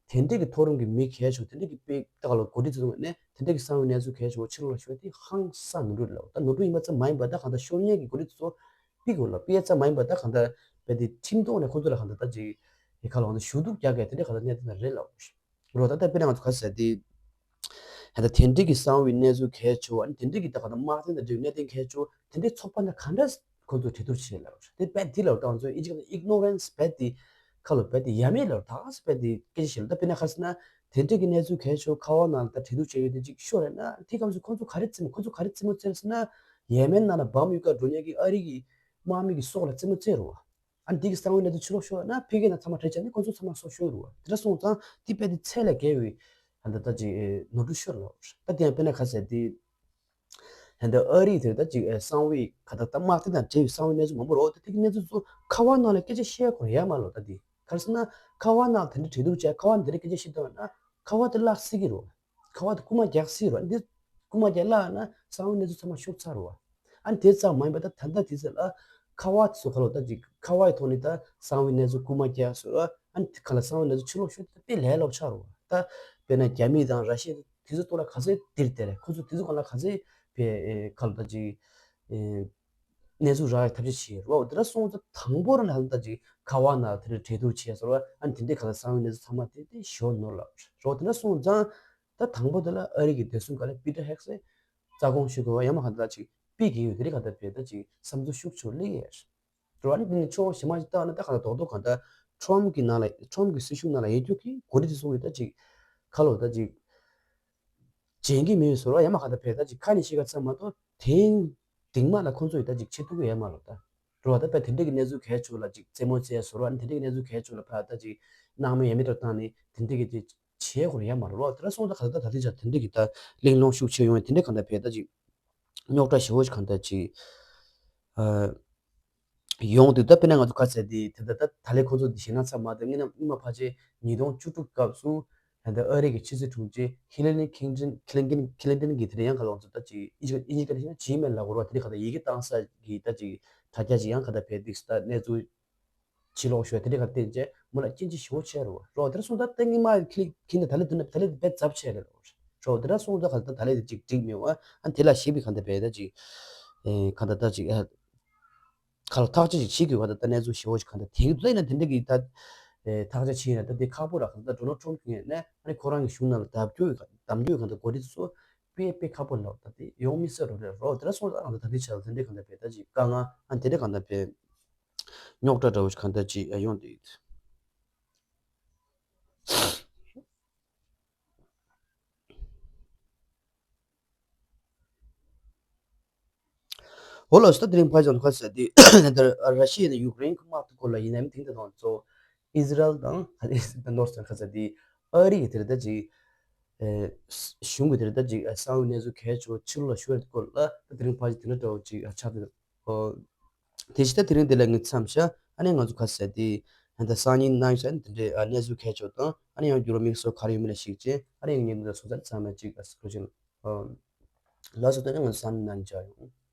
དེ་འདྲས་ཀྱི་མཐོ་རིམ་གྱི་མི་གལ་ཆེ་བོ་དེ་འདྲས་ཀྱི་དཔེ་ད་ག་ལ་འགོ་ཁྲིད་ཚོ་ནས་དེ་འདྲས་ཀྱི་གསང་བའི་གནས་ཚུལ་གལ་ཆེ་བོ་ཕྱི་ལོགས་ལ་ཤོར་དེ་ཧང་སང་ནོར་འཁྲུལ་ལ། ད་ནོར་འཁྲུལ་ཡིན་པ་ཙམ་མ་ཡིན་པ་ད་གང་ལྟར་ཤོར་མཁན་གྱི་འགོ་ཁྲིད་ཚོ་ཕིག་དགོས་ལ། ཕིག་ཙམ་མ་ཡིན་པ་ད་གང་ལྟར་བས་དེ་ཁྲིམས་ཐོག་ནས་ཁོ་ཚོ་ལ་གང་ལྟར་ད་ཅིག་ ཡི་ཁ་ལོ་ང་ཚོ་ཞུ་གཏུག་རྒྱག་གི་དེ་འདྲའི་ག་ད་གནད་དོན་རེད་ལབ་རོ། ད་ལྟ་དཔེར་ན་ང་ཚོ་ག་ཟེར་དེ། ད་ལྟ་དེ་འདྲའི་གི་གསང་བའི་གནས་ཚུལ་གལ་ཆེ་བ་ཨ་ནི་དེ་འདྲའི་གི་ད་ག་ད་དམག་དོན་དང་འབྲེལ་བའི་གནད་དོན་གལ་ཆེ་བ་དེ་འདྲའི་ཚོགས་པ་ནང་ག་འདྲ་ཁོ་ཚོ་གྲོས་བསྡུར་བྱེད་ལབ་རེད། དེ་རྦད་དེ་ལབ་ད་ང་ཚོ་ཨིན་ཇི་སྐད་ནང་ignorance རྦད་དེ་ཁ་ལོ་རྦད་དེ་ཡ་མེད་ལབ་ད་ག་ཟེ་རྦད་དེ་སྐད་ཆ་བཤད་ལ། ད་དཔེར་ན་ག་ཟེར་ན་དེ་འདྲའི་གི་གནས་ཚུལ་གལ་ཆེ་བ་ཁ་པར་ནང་ལ་ད་གྲོས་བསྡུར་བྱེད་ཡོད་དེ་ཅིག་ཤོར་རེད་ན་དེ་སྐབས་སུ་ཁོ་ཚོ་ག་རེ་རྩེད་མོ་ཁོ་ཚོ་ག་རེ་རྩེད་མོ་རྩེ་རེད་ཟེར་ན་ཡེ་མེན་ནང་ལ་བམ་གཡུག་ག་འགྲོ་མཁན་གི་ཨ་རི་གི་དམག་མི་གི་སྲོག་ལ་རྩེད་མོ་རྩེ་རེད་བ། ཨ་ནི་དེ་གི་གསང་བའི་གནས་ཚུལ་ཕྱི་ལོགས་ཤོར་ན་ཕ་གི་ནང་ཚང་མ་བྲོས་བྱས་ནས་ཁོ་ཚོ་ཚང་མ་སྲོག་ཤོར་རེད་བ། དེ་འདྲ་སོང་ཙང་དེ་རྦད་དེ་ཚད་ལས་བརྒལ་བའི་ད་ད་ད་ཅིག་ནོར་འཁྲུལ་ཤོར་ལ། ད་དེ་ཡང་དཔེར་ན་ག་ཟེར་དེ། ད་ལྟ་ཨ་རི་དེར་ད་ཅིག་ཨེ་གསང་བའི་ཁ་ད་ལྟ་དམག་དེ་དང་འབྲེལ་བའི་གསང་བའི་གནས་ཚུལ་མང་པོ་རོ། ད་དེ་གི་གནས་ཚུལ་ཚོ་ཁ་པར་ནང་ལ་སྐད་ཆ་བཤད་དགོས་ཡ་མ་ལོ། ད་དེ་ག་རེ་ཟེར་ན་ཁ་པར་ནང་དེ་འདྲ་གྲོས་བསྡུར་བྱས་ཁ་པར་དེ་འདྲ་སྐད་ཆ་བཤད་བཏང་ན་ཁ་པར་དེ་བརླག་སྲིད་ཀྱི་རོ། ཁ་པར་དེ་རྐུ་མ་རྒྱག་སྲིད་རོ། འདི་རྐུ་མ་རྒྱག་བརླག་ན་གསང་བའི་གནས་ཚུལ་ཚང་མ་ཤོར་ཚར་རོ། ཨ་ནི་དེ་ཙམ་མ་ཡིན་པ་ད་ད་ལྟ་དེ་ཚོ་ལ་ཁ་པར་དེ་ཚོ་ཁ་ལོ་ད་ཅིག་ཁ་པར་གི་ཐོག་ནས་ད་གསང་བའི་གནས་ཚུལ་རྐུ་མ་རྒྱག་སོ་ར། ཨ་ནི་དེ་ག་ལ་གསང་བའི་གནས་ཚུལ་ཕྱི་ལོགས་ཤོར་དེ་དཔེ་ལས་སླ་པོ་ཆགས་རོ། ད་དཔེར་ན་རྒྱ་མི་དང་ར་ཤི་ཡ་དེ་ཚོ་ཐོག་ལ་ག་ཚོད་དེར་དེ་རེད། ཁོ་ཚོ་དེ་ཚོ་ག་ལ་ག་ཚོད་པའི་ཨེ་ཁ་ལོ་ད་ཅིག་ཨེ་གནས་ཚུལ་རག་ཡག་ཐབས་ཤེས་བྱེད་རོ། དེ་འདྲ་སོང་ཙང་དང་པོ་ར་ལ་ད་ཅིག་ཁ་པར་ནང་དེ་འདྲ་གྲོས་བསྡུར་བྱས་སོ་ར། ཨ་ནི་དེ་འདྲའི་ག་ལ་གསང་བའི་གནས་ཚུལ་ཚང་མ་དེ་དེ་ཞོ་ནོར་ལ་རོ། དེ་འདྲ་སོང་ཙང་ད་དང་པོ་དེ་ལ་ཨ་རི་གི་བདེ་སྲུང་བཀའ་བློན་པི་ཏར་ཧེག་སི་རྩ་དགོངས་ཞུ་དགོས་པ་ཡ་མ་ག་ད་ཅིག་པི་གི་ཡོད་དེ་རེད། ག་ད་བས་ད་ཅིག་བསམ་ཚུལ་ཤུགས་ཆེ་རུ་སླེབས་ཡས་རེད། རེད་བ། ཨ་ནི་འདི་ནི་ཕྱོགས་གཞན་མ་ཞིག་བལྟས་ན་ད་ག་ད་རྡོག་རྡོག་ག་ད་ཁྲོམ་གི་ནང་ལ་ཁྲོམ་གི་སྲིད་གཞུང་ནང་ལ་ཡོད་རྒྱུ་གི་འགོ་ཁྲིད་དེ་ཚོ་གི་ད་ཅིག་ཁ་ལོ་ད་ཅིག་བྱེད་ཀྱི་མེད་ཟེར་བ་ཡ་མ་ག་ད་བས་ད་ཅིག་ཁ་ནས་བཤད་ག་ཙམ་མ་གཏོགས་དེ་སྟིང་མ་ལ་ཁོང་ཚོ་ཡི་ད་ཅིག་བྱེད་ཐུབ་ཀྱི་ཡོད་མ་རེད་ད། རེད་བ། ད་བས་དེ་འདྲ་གི་གནས་ཚུལ་གལ་ཆེ་བ་ལ་ཅིག་རྩེད་མོ་རྩེ་ཟེར་བ་ཨ་ནི་དེ་འདྲ་གི་གནས་ཚུལ་གལ་ཆེ་བ་ལ་ཕ་ད་ཅིག་སྣང་མེད་ཡ་མེད་དུ་བཏང་ནས་དེ་འདྲ་གི་ཅིག་བྱེད་དགོས་རེད་ཡ་མ་རེད་བ། དེ་འདྲ་སོང་ད་ག་ད་ད་དེ་ཅག་དེ་འདྲ་གི་ད་གླེང་སློང་ཤུགས་ཆེ་ཡོང་བས་དེ་འདྲ་ག་ད་བས་ད་ཅིག་རྙོག་དྲ་ཞེ་པོ་ཞིག་གང་ལྟར་ཅིག་ཨ། ཡོང་དུས་ད་དཔེར་ན་ང་ཚོ་ག་ཟེར་དེ་དེ་ད་ད་ད་ལས་ཁོང་ཚོ་འདི་ཞེད་སྣང་ཚ་མ་དེ་སྔོན་མ་སྔོན་མ་ཕལ་ཆེར་ཉིས་སྟོང་བཅུ་དྲུག་སྐབས་སུ་ད་ལྟ་ཨ་རི་གི་ཕྱི་སྲིད་དྲུང་ཆེ་ཧི་ལ་རི་ཁིན་ཏན་ཁི་ལིན་ཏན་ཁི་ལིན་ཏན་གྱིས་དེ་རིང་ཡང་ག་ལོང་ཚོ་ད་ཅིག་ཨིན་ཇི་ཨིན་ཇི་སྐད་ནས་ཇི་མེལ་ལབ་དགོས་རེད་བ། དེ་རིང་ག་ད་ཡི་གེ་བཏང་ས་གི་ད་ཅིག་དྲ་རྒྱ་ཅིག་ཡང་ག་ད་བས་འདུག་ད་གནས་ཚུལ་ཕྱི་ལོགས་ཤོར་དེ་འདྲ་ག་བརྟེན་བྱས་མོ་ལ་སྐྱོན་ཅི་ཞེ་པོ་ཆེ་རེད་བ། རོ་དེར་སོང་ད་ལྟ་ངི་མ་ཁི་ཁི་ནས་ད་ལེ་དུ་ནས་ད་ལེ་དུ་བས་ཛབ་ཆེ་རེད་རོ། དེར་སོང་ད་ག་ད་ད་ལེ་དུ་ཅིག་འགྲིག་མེད་བ། ཨ་དེ་ལ་ཞིབ་པའི་ག་ད་བས་ད་ཅིག་ཨེ་ག་ད་ད་ཅིག་ཨ་ག་ལ་ཐག་གཅོད་ཅིག་བྱེད་དགོས་ག་ད་ད་གནས་ཚུལ་ཞེ་པོ་ཅིག་ག་ད་དེང་དུ་ད་ཡིན་ན་དེ་འདྲ་གི་ད་ཨེ་ཐག་གཅོད་བྱེད་ཡིན་ན་ད་དེ་ཁག་པོ་ར། ག་ད་ཌོ་ནལ་ཊམ་གི་ངོས་ནས་ཨ་ནི་ཁོ་རང་གི་གཞུང་ནང་ལ་བདམས་རྒྱུ་གདམ་རྒྱུ་ག་ད་གོ་སྒྲིག་ཚོ་དཔེ་དཔེ་ཁག་པོ་ལ་ད་དེ་ཡོང་མི་སྲིད་རོ་རེད་རོ། དེར་སོང་ད་ཨ་ད་ད་དེ་ཆ་ལ་དེ་འདྲ་ག་ད་བས་ད་ཅིག་དཀའ་ངལ་ཨ་དེ་འདྲ་ག་ད་བས། རྙོག་དྲ་འདྲ་བོ་ཞིག་གང་ལྟར་ཅིག་ཡོང་བསྡད་ཡོད། འོ་ལགས་སོ། ད་དེ་རིང་ཕལ་ཆེར་ཁ་ཟེར་དེ་ད་ར་ཤི་ཡ་ནས་ཡུཀ་རེན་གྱི་དམག་དེ་སྐོར་ལ་ཡིན་ནའི་དེང་དེ་དང་གཙོ་བོ་ཨི་ཟི་རལ་དང་ནོར་ཐེརན་ཁ་ཟེར་དེ་ཨ་རི་གི་དེར་ད་ཅིག་གཞུང་གི་དེར་ད་ཅིག་གསང་བའི་གནས་ཚུལ་གལ་ཆེ་བོ་ཕྱི་ལོགས་ལ་ཤོར་བའི་སྐོར་ལ་ད་དེ་རིང་ཕལ་ཆེར་དེ་འདྲ་འདྲ་བོ་ཅིག་ཆགས་བསྡད། ཨོ། དེ་བཞིན་ད་དེ་རིང་འདི་ལ་ངས་མཚམས་བཞག་ཨ་ནི་ང་ཚོ་ག་ཟེར་དེ་ད་སང་ཉིན་གནངས་ཉིན་ཟེར་དེ་འདྲའི་གནས་ཚུལ་གལ་ཆེ་བ་དང་ཨ་ནི་ཡང་འགྱུར་བ་དམིགས་སུ་ག་རེ་ཡོད་མེད་ལ་གཞིགས་བྱས་ཨ་ནི་ཡང་ཉིན་འདི་ལ་སོང་ཙང་ཚང་མ་གཅིག་ག་ཟེར་ཁོ་ཅིག་ཨོ། ལགས་སོ། ད་ནི་ང་ཚོ་སང་ཉིན་གནངས་ཉིན་མཇལ་ཡོང་།